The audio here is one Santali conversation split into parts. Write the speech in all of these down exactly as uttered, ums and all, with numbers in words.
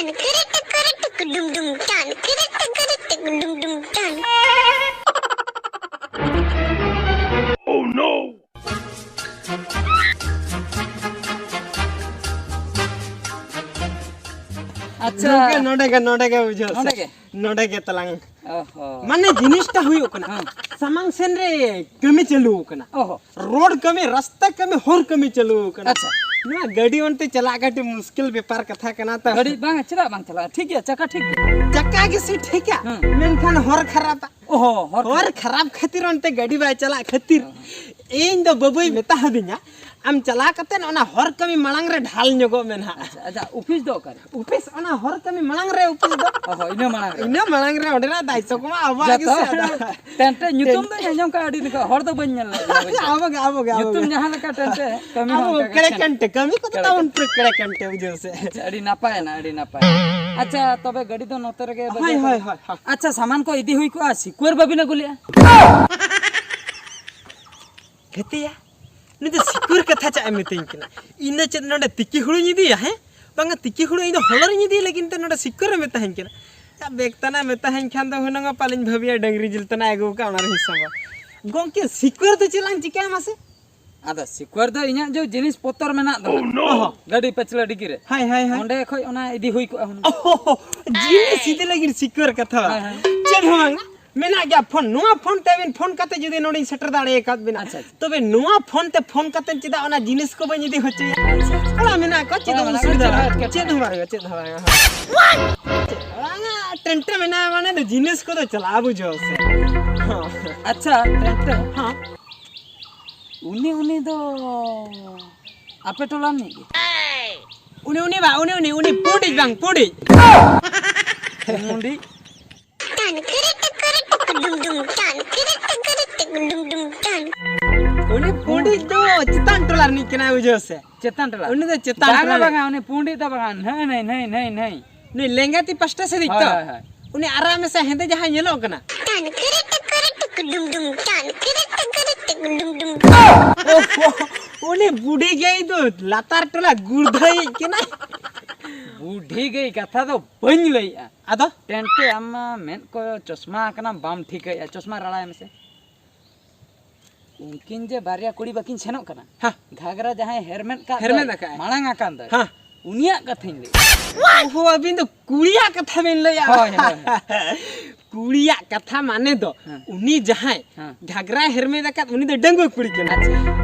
Dum dum dum dum dum dum. ᱟᱪᱪᱷᱟ᱾ ᱜᱚᱝᱠᱮ, ᱱᱚᱰᱮ ᱜᱮ, ᱱᱚᱰᱮ ᱜᱮ ᱵᱩᱡᱷᱟᱹᱣ ᱥᱮ᱾ ᱱᱚᱰᱮ ᱜᱮ? ᱱᱚᱰᱮ ᱜᱮ ᱛᱟᱞᱟᱝ᱾ ᱚᱦᱚ᱾ ᱢᱟᱱᱮ ᱡᱤᱱᱤᱥᱴᱟ ᱦᱩᱭᱩᱜ ᱠᱟᱱᱟ, ᱦᱮᱸ᱾ ᱥᱟᱢᱟᱝ ᱥᱮᱱ ᱨᱮ ᱠᱟᱹᱢᱤ ᱪᱟᱹᱞᱩ ᱠᱟᱱᱟ᱾ ᱚᱦᱚ᱾ ᱨᱳᱰ ᱠᱟᱹᱢᱤ, ᱨᱟᱥᱛᱟ ᱠᱟᱹᱢᱤ, ᱦᱚᱨ ᱠᱟᱹᱢᱤ ᱪᱟᱹᱞᱩ ᱠᱟᱱᱟ᱾ ᱟᱪᱪᱷᱟ᱾ ᱱᱚᱣᱟ ᱜᱟᱹᱰᱤ ᱚᱱᱛᱮ ᱪᱟᱞᱟᱜ ᱠᱟᱹᱴᱤᱡ ᱢᱩᱥᱠᱤᱞ ᱵᱮᱯᱟᱨ ᱠᱟᱛᱷᱟ ᱠᱟᱱᱟ ᱛᱚ᱾ ᱜᱟᱹᱰᱤ ᱵᱟᱝ, ᱪᱮᱫᱟᱜ ᱵᱟᱝ ᱪᱟᱞᱟᱜᱼᱟ? ᱴᱷᱤᱠ ᱜᱮᱭᱟ, ᱪᱟᱠᱟ ᱴᱷᱤᱠ ᱜᱮᱭᱟ᱾ ᱪᱟᱠᱟ ᱜᱮᱥᱮ ᱴᱷᱤᱠᱟ, ᱦᱮᱸ᱾ ᱢᱮᱱᱠᱷᱟᱱ ᱦᱚᱨ ᱠᱷᱟᱨᱟᱯᱟ᱾ ᱚᱦᱚ, ᱦᱚᱨ ᱦᱚᱨ ᱠᱷᱟᱨᱟᱯ ᱠᱷᱟᱹᱛᱤᱨ ᱚᱱᱛᱮ ᱜᱟᱹᱰᱤ ᱵᱟᱭ ᱪᱟᱞᱟᱜ ᱠᱷᱟᱹᱛᱤᱨ ᱤᱧ ᱫᱚ ᱵᱟᱹᱵᱩᱭ ᱢᱮᱛᱟ ᱦᱟᱹᱫᱤᱧᱟ, "ᱟᱢ ᱪᱟᱞᱟᱣ ᱠᱟᱛᱮ ᱚᱱᱟ ᱦᱚᱨ ᱠᱟᱹᱢᱤ ᱢᱟᱲᱟᱝ ᱨᱮ ᱰᱷᱟᱞ ᱧᱚᱜᱚᱜ ᱢᱮ ᱱᱟᱦᱟᱜ᱾" ᱟᱪᱪᱷᱟ, ᱟᱪᱪᱷᱟ, ᱚᱯᱷᱤᱥ ᱫᱚ ᱚᱠᱟᱨᱮ? ᱚᱯᱷᱤᱥ ᱚᱱᱟ ᱦᱚᱨ ᱠᱟᱹᱢᱤ ᱢᱟᱲᱟᱝ ᱨᱮ ᱚᱯᱷᱤᱥ ᱫᱚ᱾ ᱚᱦᱚ, ᱤᱱᱟᱹ ᱢᱟᱲᱟᱝ ᱨᱮ᱾ ᱤᱱᱟᱹ ᱢᱟᱲᱟᱝ ᱨᱮ ᱚᱸᱰᱮᱱᱟᱜ ᱫᱟᱭᱤᱛᱛᱚ ᱠᱚᱢᱟ ᱟᱵᱚᱣᱟᱜ ᱡᱚᱛᱚ ᱜᱮᱥᱮ ᱟᱫᱚ᱾ ᱴᱮᱱᱴᱮ ᱧᱩᱛᱩᱢ ᱫᱚᱧ ᱟᱸᱡᱚᱢ ᱠᱟᱜᱼᱟ ᱟᱹᱰᱤ ᱫᱤᱱ ᱠᱷᱚᱱ, ᱦᱚᱲ ᱫᱚ ᱵᱟᱹᱧ ᱧᱮᱞ ᱞᱮᱫ ᱠᱚᱣᱟ, ᱵᱩᱡᱷᱟᱹᱣ? ᱟᱵᱚ ᱜᱮ, ᱟᱵᱚ ᱜᱮ, ᱟᱵᱚ ᱧᱩᱛᱩᱢ ᱜᱮ᱾ ᱡᱟᱦᱟᱸ ᱞᱮᱠᱟ ᱴᱮᱱᱴᱮ, ᱠᱟᱹᱢᱤ ᱦᱚᱸ ᱟᱵᱚ ᱚᱱᱠᱟ ᱜᱮ ᱠᱮᱲᱮ ᱴᱮᱱᱴᱮ᱾ ᱠᱮᱱᱴᱮ, ᱠᱟᱹᱢᱤ ᱠᱚᱫᱚ ᱠᱮᱲᱮ ᱛᱟᱵᱚᱱ ᱠᱮᱱᱴᱮ᱾ ᱯᱩᱨᱟᱹ ᱠᱮᱲᱮ ᱠᱮᱱᱴᱮ, ᱵᱩᱡᱷᱟᱹᱣ ᱥᱮ᱾ ᱟᱪᱪᱷᱟ, ᱟᱹᱰᱤ ᱱᱟᱯᱟᱭᱮᱱᱟ, ᱟᱹᱰᱤ ᱱᱟᱯᱟᱭ᱾ ᱟᱪᱪᱷᱟ, ᱛᱚᱵᱮ ᱜᱟᱹᱰᱤ ᱫᱚ ᱱᱚᱛᱮ ᱨᱮᱜᱮ ᱦᱳᱭ, ᱵᱟᱹᱜᱤ ᱦᱳᱭ, ᱦᱚᱴᱚ ᱦᱳᱭ, ᱦᱳᱭ᱾ ᱟᱪᱪᱷᱟ, ᱥᱟᱢᱟᱱ ᱠᱚ ᱤᱫᱤ ᱦᱩᱭ ᱠᱚᱜᱼᱟ, ᱥᱤᱠᱩᱣᱟᱨ ᱵᱟᱹᱵᱤᱱ ᱟᱹᱜᱩ ᱞᱮᱜᱼᱟ? ᱜᱟᱛᱮᱭᱟ, ᱱᱩᱭ ᱫᱚ ᱥᱤᱠᱩᱣᱟᱨ ᱠᱟᱛᱷᱟ ᱪᱮᱫ ᱮ ᱢᱤᱛᱟᱹᱧ ᱠᱟᱱᱟ? ᱤᱧ ᱫᱚ ᱪᱮᱫ ᱱᱚᱰᱮ ᱛᱤᱠᱤ ᱦᱩᱲᱩᱧ ᱤᱫᱤᱭᱟ, ᱦᱮᱸ? ᱵᱟᱝᱟ, ᱛᱤᱠᱤ ᱦᱩᱲᱩ ᱤᱧ ᱫᱚ ᱦᱚᱞᱚᱨᱤᱧ ᱤᱫᱤ ᱞᱟᱹᱜᱤᱫ ᱛᱮ ᱱᱚᱰᱮ ᱥᱤᱠᱩᱣᱟᱨ ᱮ ᱢᱮᱛᱟᱦᱟᱹᱧ ᱠᱟᱱᱟ᱾ ᱭᱟ, ᱵᱮᱜᱽ ᱛᱟᱱᱟ ᱢᱮᱛᱟᱦᱟᱹᱧ ᱠᱷᱟᱱ ᱫᱚ ᱦᱩᱱᱟᱹᱝ ᱯᱟᱞᱮᱧ ᱵᱷᱟᱹᱵᱤᱭᱟ ᱰᱟᱹᱝᱨᱤ ᱡᱤᱞ ᱛᱟᱱᱟ ᱟᱹᱜᱩ ᱠᱟᱜ, ᱚᱱᱟ ᱨᱮ ᱦᱤᱥᱟᱹᱵᱟ᱾ ᱜᱚᱝᱠᱮ, ᱥᱤᱠᱩᱣᱟᱨ ᱫᱚ ᱪᱮᱫ ᱞᱟᱝ ᱪᱤᱠᱟᱹᱭᱟ ᱢᱟᱥᱮ? ᱟᱫᱚ ᱥᱤᱠᱩᱣᱟᱨ ᱫᱚ ᱤᱧᱟᱹᱜ ᱡᱚ ᱡᱤᱱᱤᱥ ᱯᱚᱛᱚᱨ ᱢᱮᱱᱟᱜ ᱫᱚ, ᱚᱦᱚ᱾ ᱜᱟᱹᱰᱤ ᱯᱟᱹᱪᱷᱞᱟᱹ ᱰᱤᱜᱤ ᱨᱮ, ᱦᱳᱭ, ᱦᱳᱭ, ᱦᱳᱭ᱾ ᱚᱸᱰᱮ ᱠᱷᱚᱡ ᱚᱱᱟ ᱤᱫᱤ ᱦᱩᱭ ᱠᱚᱜᱼᱟ ᱦᱩᱱᱟᱹᱝ᱾ ᱚᱦᱚ, ᱡᱤᱱᱤᱥ ᱤᱫᱤ ᱞᱟᱹᱜᱤᱫ ᱥᱤᱠᱩᱣᱟᱨ ᱠᱟᱛᱷᱟ ᱵᱟᱝ? ᱦᱳᱭ, ᱦᱳᱭ᱾ ᱪᱮᱫ ᱦᱚᱸ ᱵᱟᱝᱟ, ᱢᱮᱱᱟᱜ ᱜᱮᱭᱟ ᱯᱷᱳᱱ᱾ ᱱᱚᱣᱟ ᱯᱷᱳᱱ ᱛᱮ ᱟᱹᱵᱤᱱ ᱯᱷᱳᱱ ᱠᱟᱛᱮ ᱡᱩᱫᱤ ᱱᱚᱰᱮᱧ ᱥᱮᱴᱮᱨ ᱫᱟᱲᱮ ᱟᱠᱟᱫ ᱵᱤᱱᱟ, ᱟᱪᱪᱷᱟ, ᱟᱪᱪᱷᱟ᱾ ᱛᱚᱵᱮ ᱱᱚᱣᱟ ᱯᱷᱳᱱ ᱛᱮ ᱯᱷᱳᱱ ᱠᱟᱛᱮ ᱪᱮᱫᱟᱜ ᱚᱱᱟ ᱡᱤᱱᱤᱥ ᱠᱚ ᱵᱟᱹᱧ ᱤᱫᱤ ᱦᱚᱪᱚᱭᱟ? ᱟᱪᱪᱷᱟ, ᱟᱪᱪᱷᱟ᱾ ᱠᱚᱲᱟ ᱢᱮᱱᱟᱜ ᱠᱚᱣᱟ, ᱪᱮᱫ ᱠᱚᱲᱟ ᱦᱚᱸ ᱢᱮᱱᱟᱜ ᱚᱥᱩᱵᱤᱫᱷᱟ ᱠᱚᱣᱟ, ᱵᱟᱝ, ᱪᱮᱫ ᱪᱮᱫ ᱦᱚᱸ ᱵᱟᱝ, ᱪᱮᱫ ᱦᱚᱸ ᱵᱟᱝ᱾ ᱵᱟᱝᱟ, ᱴᱮᱱᱴᱮ ᱢᱮᱱᱟᱭᱟ ᱢᱟᱱᱮ ᱫᱚ ᱡᱤᱱᱤᱥ ᱠᱚᱫᱚ ᱪᱟᱞᱟᱜᱼᱟ, ᱵᱩᱡᱷᱟᱹᱣ ᱥᱮ᱾ ᱦᱚᱸ᱾ ᱟᱪᱪᱷᱟ, ᱴᱮᱱᱴᱮ, ᱦᱚᱸ᱾ ᱩᱱᱤ, ᱩᱱᱤ ᱫᱚ ᱟᱯᱮ ᱴᱚᱞᱟ ᱨᱤᱱᱤᱡ ᱜᱮ? ᱩᱱᱤ, ᱩᱱᱤ ᱵᱟ, ᱩᱱᱤ, ᱩᱱᱤ, ᱩᱱᱤ ᱯᱩᱸᱰᱤᱡ ᱵᱟᱝ, ᱯᱩᱸᱰᱤᱡ᱾ ᱯᱩᱸᱰᱤᱡ? Tan kiri tikiri tik dum dum tan kiri tikiri tik dum dum tan. ᱩᱱᱤ ᱯᱩᱸᱰᱤᱡ ᱫᱚ ᱪᱮᱛᱟᱱ ᱴᱚᱞᱟ ᱨᱤᱱᱤᱡ ᱠᱟᱱᱟᱭ, ᱵᱩᱡᱷᱟᱹᱣ ᱥᱮ᱾ ᱪᱮᱛᱟᱱ ᱴᱚᱞᱟ? ᱩᱱᱤ ᱫᱚ ᱪᱮᱛᱟᱱ ᱵᱟᱝᱟ, ᱴᱚᱞᱟ ᱨᱤᱱᱤᱡ᱾ ᱵᱟᱝᱟ, ᱩᱱᱤ ᱯᱩᱸᱰᱤᱡ ᱫᱚ ᱵᱟᱝᱟ, ᱱᱟᱹᱭ, ᱱᱟᱹᱭ, ᱱᱟᱹᱭ, ᱱᱟᱹᱭ, ᱱᱟᱹᱭ᱾ ᱱᱩᱭ ᱞᱮᱸᱜᱟ ᱛᱤ ᱯᱟᱥᱴᱟ ᱥᱮᱫ ᱦᱳᱭ, ᱛᱚ? ᱦᱳᱭ, ᱦᱳᱭ᱾ ᱩᱱᱤ ᱟᱨᱟᱜ ᱢᱮᱥᱟ ᱦᱮᱸᱫᱮ ᱡᱟᱦᱟᱸᱭ ᱧᱮᱞᱚᱜ ᱠᱟᱱᱟ? Tan kiri tikiri tik dum dum tan kiri tikiri tik dum dum. ᱳᱦᱳ, ᱩᱱᱤ ᱵᱩᱰᱷᱤ ᱜᱮ ᱤᱧ ᱫᱚ ᱞᱟᱛᱟᱨ ᱴᱚᱞᱟ ᱜᱩᱲᱫᱷᱟᱹᱭᱤᱡ ᱠᱟᱱᱟᱭ᱾ ᱵᱩᱰᱷᱤ ᱜᱟᱹᱭ ᱠᱟᱛᱷᱟ ᱫᱚ ᱵᱟᱹᱧ ᱞᱟᱹᱭᱮᱜᱼᱟ᱾ ᱟᱫᱚ? ᱴᱮᱱᱴᱮ, ᱟᱢ ᱢᱟ ᱢᱮᱫ ᱠᱚ ᱪᱚᱥᱢᱟ ᱟᱠᱟᱱᱟᱢ, ᱵᱟᱢ ᱴᱷᱤᱠᱟᱹᱭᱮᱜᱼᱟ, ᱪᱚᱥᱢᱟ ᱨᱟᱲᱟᱭ ᱢᱮᱥᱮ᱾ ᱩᱱᱠᱤᱱ ᱡᱮ ᱵᱟᱨᱭᱟ ᱠᱩᱲᱤ ᱵᱟᱹᱠᱤᱱ ᱥᱮᱱᱚᱜ ᱠᱟᱱᱟ, ᱦᱮᱸ᱾ ᱜᱷᱟᱜᱽᱨᱟ ᱡᱟᱦᱟᱸᱭ ᱦᱮᱨᱢᱮᱫ ᱠᱟᱜ ᱦᱮᱨᱢᱮᱫ ᱫᱚᱭ, ᱟᱠᱟᱫᱼᱟᱭ᱾ ᱢᱟᱲᱟᱝ ᱟᱠᱟᱱ ᱫᱚᱭ, ᱦᱮᱸ᱾ ᱩᱱᱤᱭᱟᱜ ᱠᱟᱛᱷᱟᱧ ᱞᱟᱹᱭ᱾ ᱳᱦᱳ, ᱟᱹᱵᱤᱱ ᱫᱚ ᱠᱩᱲᱤᱭᱟᱜ ᱠᱟᱛᱷᱟ ᱵᱤᱱ ᱞᱟᱹᱭᱟ᱾ ᱦᱳᱭ, ᱦᱳᱭ, ᱦᱳᱭ᱾ ᱠᱩᱲᱤᱭᱟᱜ ᱠᱟᱛᱷᱟ ᱢᱟᱱᱮ ᱫᱚ, ᱦᱮᱸ᱾ ᱩᱱᱤ ᱡᱟᱦᱟᱸᱭ ᱦᱮᱸ᱾ ᱜᱷᱟᱜᱽᱨᱟᱭ ᱦᱮᱨᱢᱮᱫ ᱟᱠᱟᱫ, ᱩᱱᱤ ᱫᱚ ᱰᱟᱺᱜᱩᱣᱟᱹ ᱠᱩᱲᱤ ᱠᱟᱱᱟᱭ᱾ ᱟᱪᱪᱷᱟ᱾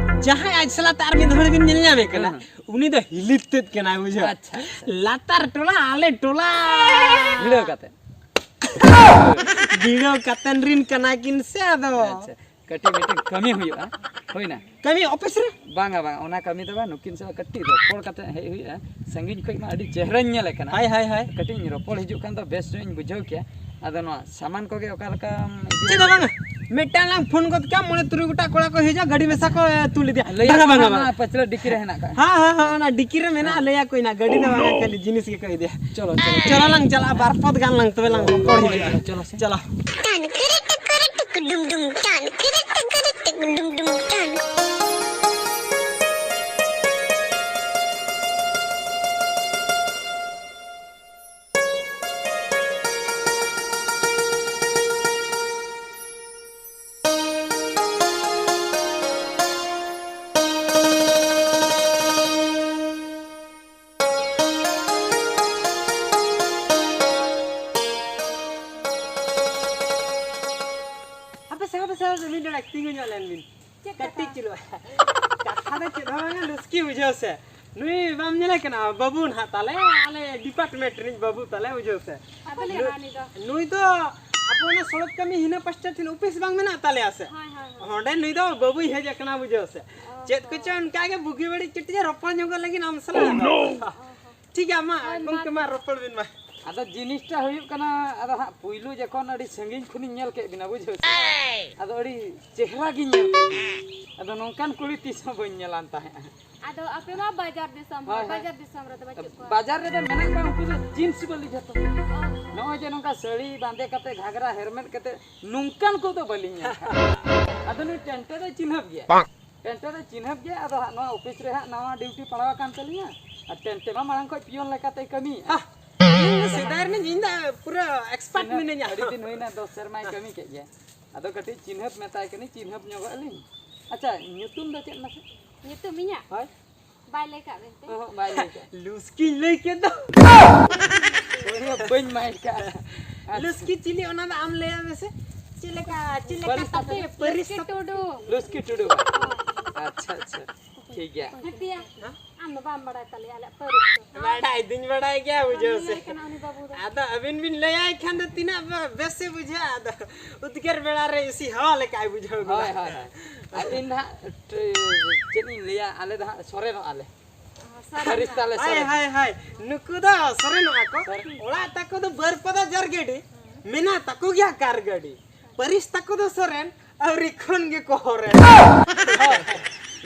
ᱡᱟᱦᱟᱸᱭ ᱟᱡ ᱥᱟᱞᱟᱜ ᱛᱮ ᱟᱨ ᱢᱤᱫ ᱦᱚᱲ ᱵᱤᱱ ᱧᱮᱞ ᱧᱟᱢᱮ ᱠᱟᱱᱟ, ᱦᱮᱸ, ᱦᱮᱸ᱾ ᱩᱱᱤ ᱫᱚ ᱦᱤᱞᱤᱛ ᱛᱮᱫ ᱠᱟᱱᱟᱭ, ᱵᱩᱡᱷᱟᱹᱣ᱾ ᱟᱪᱪᱷᱟ, ᱟᱪᱪᱷᱟ᱾ ᱞᱟᱛᱟᱨ ᱴᱚᱞᱟ, ᱟᱞᱮ ᱴᱚᱞᱟ᱾ ᱵᱷᱤᱲᱟᱹᱣ ᱠᱟᱛᱮ᱾ ᱵᱷᱤᱲᱟᱹᱣ ᱠᱟᱛᱮᱱ ᱨᱤᱱ ᱠᱟᱱᱟ ᱠᱤᱱ ᱥᱮ ᱟᱫᱚ᱾ ᱟᱪᱪᱷᱟ᱾ ᱠᱟᱹᱴᱤᱡ ᱢᱤᱫᱴᱤᱡ ᱠᱟᱹᱢᱤ ᱦᱩᱭᱩᱜᱼᱟ᱾ ᱦᱩᱭᱱᱟ? ᱠᱟᱹᱢᱤ ᱚᱯᱷᱤᱥ ᱨᱮ? ᱵᱟᱝᱟ, ᱵᱟᱝᱟ, ᱚᱱᱟ ᱠᱟᱹᱢᱤ ᱫᱚ ᱵᱟᱝ, ᱱᱩᱠᱤᱱ ᱥᱟᱶ ᱠᱟᱹᱴᱤᱡ ᱨᱚᱯᱚᱲ ᱠᱟᱛᱮ ᱦᱮᱡ ᱦᱩᱭᱩᱜᱼᱟ᱾ ᱥᱟᱺᱜᱤᱧ ᱠᱷᱚᱡ ᱢᱟ ᱟᱹᱰᱤ ᱪᱮᱦᱨᱟᱧ ᱧᱮᱞᱮ ᱠᱟᱱᱟ᱾ ᱦᱳᱭ, ᱦᱳᱭ, ᱦᱳᱭ᱾ ᱠᱟᱹᱴᱤᱡ ᱤᱧ ᱨᱚᱯᱚᱲ ᱦᱤᱡᱩᱜ ᱠᱷᱟᱱ ᱫᱚ ᱵᱮᱥ ᱧᱚᱜ ᱤᱧ ᱵᱩᱡᱷᱟᱹᱣ ᱠᱮᱭᱟ᱾ ᱟᱫᱚ ᱱᱚᱣᱟ ᱥᱟᱢᱟᱱ ᱠᱚᱜᱮ ᱚᱠᱟ ᱞᱮᱠᱟᱢ ᱤᱫᱤᱭᱟ? ᱪᱮᱫ ᱦᱚᱸ ᱵᱟᱝᱟ, ᱢᱤᱫᱴᱟᱝ ᱞᱟᱝ ᱯᱷᱳᱱ ᱜᱚᱫ ᱠᱟᱜᱼᱟ, ᱢᱚᱬᱮ ᱛᱩᱨᱩᱭ ᱜᱚᱴᱟ ᱠᱚᱲᱟ ᱠᱚ ᱦᱤᱡᱩᱜᱼᱟ, ᱜᱟᱹᱰᱤ ᱢᱮᱥᱟ ᱠᱚ, ᱮ, ᱛᱩᱞ ᱤᱫᱤᱭᱟ᱾ ᱞᱟᱹᱭ ᱵᱟᱝᱟ, ᱟᱠᱚ ᱵᱟᱝᱟ, ᱠᱷᱟᱱ ᱵᱟᱝᱟ᱾ ᱱᱚᱣᱟ ᱯᱟᱪᱷᱞᱟ ᱰᱤᱠᱤ ᱨᱮ ᱦᱮᱱᱟᱜ ᱠᱟᱜᱼᱟ᱾ ᱦᱮᱸ, ᱦᱮᱸ, ᱦᱮᱸ, ᱚᱱᱟ ᱰᱤᱠᱤ ᱨᱮ ᱢᱮᱱᱟᱜᱼᱟ, ᱦᱮᱸ᱾ ᱞᱟᱹᱭ ᱟᱠᱚ ᱤᱧ ᱱᱟᱜ, ᱜᱟᱹᱰᱤ ᱫᱚ ᱵᱟᱝᱟ, ᱦᱮᱸ᱾ ᱠᱷᱟᱹᱞᱤ ᱡᱤᱱᱤᱥ ᱜᱮᱠᱚ ᱤᱫᱤᱭᱟ᱾ ᱪᱚᱞᱚ, ᱪᱚᱞᱚ᱾ ᱪᱚᱞᱚ ᱞᱟᱝ ᱪᱟᱞᱟᱜᱼᱟ, ᱵᱟᱨ ᱯᱚᱫ ᱜᱟᱱ ᱞᱟᱝ, ᱛᱚᱵᱮ ᱞᱟᱝ ᱨᱚᱯᱚᱲ ᱦᱤᱡᱩᱜᱼᱟ᱾ ᱪᱚᱞᱚ ᱥᱮ᱾ ᱪᱚᱞᱚ᱾ ᱴᱟᱱ ᱠᱤᱨᱤ ᱴᱤᱠᱤᱨᱤ ᱴᱤᱠ ᱰᱩᱢ ᱰᱩᱢ ᱴᱟᱱ ᱠᱤᱨᱤ ᱴᱤᱠᱤᱨᱤ ᱴᱤᱠ ᱰᱩᱢ ᱰᱩᱢ ᱴᱟᱱ᱾ ᱦᱟᱯᱮ ᱥᱮ, ᱦᱟᱯᱮ ᱥᱮ, ᱦᱟᱯᱮ ᱥᱮ, ᱢᱤᱫ ᱰᱚᱸᱰᱮᱠ ᱛᱤᱸᱜᱩ ᱧᱚᱜ ᱞᱮᱱ ᱵᱤᱱ᱾ ᱪᱮᱫ ᱠᱟᱹᱴᱤᱡ ᱠᱟᱛᱷᱟ? ᱪᱩᱞᱩᱝ᱾ ᱠᱟᱛᱷᱟ ᱫᱚ ᱪᱮᱫ ᱦᱚᱸ ᱵᱟᱝᱟ, ᱞᱩᱥᱠᱤ ᱵᱩᱡᱷᱟᱹᱣ ᱥᱮ᱾ ᱱᱩᱭ ᱵᱟᱢ ᱧᱮᱞᱮ ᱠᱟᱱᱟ? ᱵᱟᱹᱵᱩ ᱱᱟᱦᱟᱜ ᱛᱟᱞᱮ, ᱟᱞᱮ ᱰᱤᱯᱟᱨᱴᱢᱮᱱᱴ ᱨᱤᱱᱤᱡ ᱵᱟᱹᱵᱩ ᱛᱟᱞᱮ, ᱵᱩᱡᱷᱟᱹᱣ ᱥᱮ᱾ ᱟᱫᱚ ᱞᱟᱹᱭ ᱱᱩᱭ, ᱢᱟ ᱩᱱᱤ ᱫᱚ᱾ ᱱᱩᱭ ᱫᱚ ᱟᱵᱚ ᱚᱱᱟ ᱥᱚᱲᱚᱠ ᱠᱟᱹᱢᱤ ᱦᱤᱱᱟᱹ ᱯᱟᱥᱴᱟ ᱴᱷᱮᱱ ᱚᱯᱷᱤᱥ ᱵᱟᱝ ᱢᱮᱱᱟᱜ ᱛᱟᱞᱮᱭᱟ ᱥᱮ? ᱦᱳᱭ, ᱦᱳᱭ, ᱦᱳᱭ᱾ ᱚᱸᱰᱮ ᱱᱩᱭ ᱫᱚ ᱵᱟᱹᱵᱩᱭ ᱦᱮᱡ ᱟᱠᱟᱱᱟ, ᱵᱩᱡᱷᱟᱹᱣ ᱥᱮ᱾ ᱚ, ᱪᱮᱫ ᱦᱚᱸ᱾ ᱠᱚᱪᱚ ᱚᱱᱠᱟ ᱜᱮ ᱵᱩᱜᱤ ᱵᱟᱹᱲᱤᱡ ᱠᱟᱹᱴᱤᱡ ᱮ ᱨᱚᱯᱚᱲ ᱧᱚᱜᱚᱜ ᱞᱟᱹᱜᱤᱫ ᱟᱢ ᱥᱟᱞᱟᱜ᱾ ᱚ, ᱦᱚᱸ᱾ ᱴᱷᱤᱠ ᱜᱮᱭᱟ, ᱢᱟ ᱦᱳᱭ, ᱜᱚᱢᱠᱮ, ᱢᱟ᱾ ᱢᱟ ᱨᱚᱯᱚᱲ ᱵᱤᱱ ᱢᱟ᱾ ᱟᱫᱚ ᱡᱤᱱᱤᱥᱴᱟ ᱦᱩᱭᱩᱜ ᱠᱟᱱᱟ, ᱟᱫᱚ ᱦᱟᱸᱜ ᱯᱩᱭᱞᱩ ᱡᱚᱠᱷᱚᱱ ᱟᱹᱰᱤ ᱥᱟᱺᱜᱤᱧ ᱠᱷᱚᱱᱤᱧ ᱧᱮᱞ ᱠᱮᱫ ᱵᱤᱱᱟ, ᱵᱩᱡᱷᱟᱹᱣ ᱥᱮ? ᱟᱫᱚ ᱟᱹᱰᱤ ᱪᱮᱦᱨᱟ ᱜᱤᱧ ᱧᱮᱞ ᱠᱮᱫ ᱵᱤᱱᱟ᱾ ᱟᱫᱚ ᱱᱚᱝᱠᱟᱱ ᱠᱩᱲᱤ ᱛᱤᱥ ᱦᱚᱸ ᱵᱟᱹᱧ ᱧᱮᱞᱟᱱ ᱛᱟᱦᱮᱸᱜᱼᱟ᱾ ᱟᱫᱚ ᱟᱯᱮ ᱢᱟ ᱵᱟᱡᱟᱨ ᱫᱤᱥᱚᱢ ᱦᱚᱲ, ᱦᱳᱭ, ᱦᱳᱭ᱾ ᱵᱟᱡᱟᱨ ᱫᱤᱥᱚᱢ ᱨᱮᱫᱚ ᱵᱟᱹᱪᱩᱜ ᱠᱚᱣᱟ᱾ ᱵᱟᱡᱟᱨ ᱨᱮᱫᱚ ᱢᱮᱱᱟᱜ ᱠᱚᱣᱟ, ᱩᱱᱠᱩ ᱫᱚ ᱡᱤᱱᱥ ᱵᱟᱹᱞᱤ ᱡᱷᱚᱛᱚ᱾ ᱚ᱾ ᱱᱚᱜᱼᱚᱭ ᱡᱮ ᱱᱚᱝᱠᱟ ᱥᱟᱹᱲᱤ ᱵᱟᱸᱫᱮ ᱠᱟᱛᱮ, ᱜᱷᱟᱜᱽᱨᱟ ᱦᱮᱨᱢᱮᱫ ᱠᱟᱛᱮ, ᱱᱚᱝᱠᱟᱱ ᱠᱚᱫᱚ ᱵᱟᱹᱞᱤᱧ ᱧᱮᱞ ᱠᱟᱜᱼᱟ᱾ ᱟᱫᱚ ᱱᱩᱭ ᱴᱮᱱᱴᱮ ᱫᱚᱭ ᱪᱤᱱᱦᱟᱹᱯ ᱜᱮᱭᱟ᱾ ᱵᱟᱝ᱾ ᱴᱮᱱᱴᱮ ᱫᱚᱭ ᱪᱤᱱᱦᱟᱹᱯ ᱜᱮᱭᱟ, ᱟᱫᱚ ᱦᱟᱸᱜ ᱱᱚᱣᱟ ᱚᱯᱷᱤᱥ ᱨᱮ ᱦᱟᱸᱜ ᱱᱟᱣᱟ ᱰᱤᱭᱩᱴᱤ ᱯᱟᱲᱟᱣ ᱟᱠᱟᱱ ᱛᱟᱹᱞᱤᱧᱟ᱾ ᱟᱨ ᱴᱮᱱᱴᱮ ᱢᱟ ᱢᱟᱲᱟᱝ ᱠᱷᱚᱱ ᱯᱤᱭᱚᱱ ᱞᱮᱠᱟᱛᱮᱭ ᱠᱟᱹᱢᱤᱭᱮᱫᱼᱟ᱾ ᱦᱟ, ᱤᱧ ᱫᱚ ᱥᱮᱫᱟᱭ ᱨᱤᱱᱤᱡ, ᱤᱧ ᱫᱚ ᱯᱩᱨᱟᱹ ᱮᱠᱥᱯᱟᱨᱴ ᱪᱤᱱᱦᱟᱹᱯ, ᱢᱤᱱᱟᱹᱧᱟ᱾ ᱟᱹᱰᱤ ᱫᱤᱱ ᱦᱩᱭᱱᱟ, ᱫᱚᱥ ᱥᱮᱨᱢᱟᱭ ᱠᱟᱹᱢᱤ ᱠᱮᱫ ᱜᱮᱭᱟ᱾ ᱟᱫᱚ ᱠᱟᱹᱴᱤᱡ ᱪᱤᱱᱦᱟᱹᱯ ᱢᱮᱛᱟᱭ ᱠᱟᱹᱱᱟᱹᱧ, ᱪᱤᱱᱦᱟᱹᱯ ᱧᱚᱜᱚᱜ ᱟᱹᱞᱤᱧ᱾ ᱟᱪᱪᱷᱟ, ᱧᱩᱛᱩᱢ ᱫᱚ ᱪᱮᱫ ᱢᱟᱥᱮ? ᱧᱩᱛᱩᱢ ᱤᱧᱟᱹᱜ? ᱦᱳᱭ᱾ ᱵᱟᱭ ᱞᱟᱹᱭ ᱠᱟᱜ ᱵᱮᱱ ᱛᱮ? ᱚᱦᱚᱸ, ᱵᱟᱭ ᱞᱟᱹᱭ ᱠᱟᱜ᱾ ᱞᱩᱥᱠᱤᱧ ᱞᱟᱹᱭ ᱠᱮᱫ ᱫᱚ᱾ ᱦᱳᱭ, ᱵᱟᱹᱧ ᱢᱟᱭ ᱠᱟᱜᱼᱟ᱾ ᱞᱩᱥᱠᱤ ᱪᱤᱞᱤ, ᱚᱱᱟ ᱫᱚ ᱟᱢ ᱞᱟᱹᱭᱟ ᱢᱮᱥᱮ᱾ ᱪᱮᱫ ᱞᱮᱠᱟ, ᱪᱮᱫ ᱞᱮᱠᱟ ᱯᱟᱹᱨᱤᱥ ᱛᱟᱯᱮ? ᱛᱟᱯᱮ? ᱯᱟᱹᱨᱤᱥ ᱞᱩᱥᱠᱤ ᱛᱟᱯᱮ? ᱴᱩᱰᱩ᱾ ᱞᱩᱥᱠᱤ ᱴᱩᱰᱩ᱾ ᱟᱪᱪᱷᱟ, ᱟᱪᱪᱷᱟ᱾ ᱴᱷᱤᱠ ᱜᱮᱭᱟ᱾ ᱦᱮᱸ? ᱟᱢ ᱫᱚ ᱵᱟᱢ ᱵᱟᱲᱟᱭ ᱛᱟᱞᱮᱭᱟ ᱟᱞᱮᱭᱟᱜ ᱯᱟᱹᱨᱤᱥ ᱫᱚ᱾ ᱵᱟᱲᱟᱭ ᱫᱩᱧ ᱵᱟᱲᱟᱭ ᱜᱮᱭᱟ, ᱵᱩᱡᱷᱟᱹᱣ ᱵᱟᱹᱧ ᱥᱮ᱾ ᱞᱟᱹᱭ ᱠᱟᱱᱟ ᱩᱱᱤ ᱵᱟᱹᱵᱩ ᱫᱚ᱾ ᱟᱫᱚ ᱟᱹᱵᱤᱱ ᱵᱤᱱ ᱞᱟᱹᱭᱟᱭ ᱠᱷᱟᱱ ᱫᱚ ᱛᱤᱱᱟᱹᱜ ᱵᱮ-, ᱵᱮᱥ ᱮ ᱵᱩᱡᱷᱟᱹᱜᱼᱟ᱾ ᱟᱫᱚ ᱩᱫᱽᱜᱟᱹᱨ ᱵᱮᱲᱟ ᱨᱮ ᱤᱥᱤ ᱦᱟᱣᱟ ᱞᱮᱠᱟᱭ ᱵᱩᱡᱷᱟᱹᱣ ᱜᱚᱫᱟ᱾ ᱦᱳᱭ, ᱦᱳᱭ, ᱦᱳᱭ᱾ ᱟᱨ ᱤᱧ ᱫᱚ ᱦᱟᱸᱜ ᱴ-, ᱪᱮᱫ ᱤᱧ ᱞᱟᱹᱭᱟ, ᱟᱞᱮ ᱫᱚ ᱦᱟᱸᱜ ᱥᱚᱨᱮᱱᱚᱜᱼᱟ ᱞᱮ᱾ ᱚ, ᱥᱚᱨᱮᱱ᱾ ᱯᱟᱹᱨᱤᱥ ᱛᱟᱞᱮ ᱦᱳᱭ, ᱥᱚᱨᱮᱱ᱾ ᱦᱳᱭ, ᱦᱳᱭ᱾ ᱱᱩᱠᱩ ᱫᱚ ᱥᱚᱨᱮᱱᱚᱜᱼᱟ ᱠᱚ᱾ ᱥᱚᱨᱮᱱ᱾ ᱚᱲᱟᱜ ᱛᱟᱠᱚ ᱫᱚ ᱵᱟᱹᱨᱯᱟᱫᱟ ᱡᱟᱨᱜᱟᱹᱰᱤ, ᱢᱮᱱᱟᱜ ᱛᱟᱠᱚ ᱜᱮᱭᱟ ᱠᱟᱨ ᱜᱟᱹᱰᱤ᱾ ᱯᱟᱹᱨᱤᱥ ᱛᱟᱠᱚ ᱫᱚ ᱥᱚᱨᱮᱱ, ᱟᱹᱣᱨᱤ ᱠᱷᱚᱱ ᱜᱮᱠᱚ ᱦᱚᱨᱮᱱ᱾ ᱦᱳᱭ᱾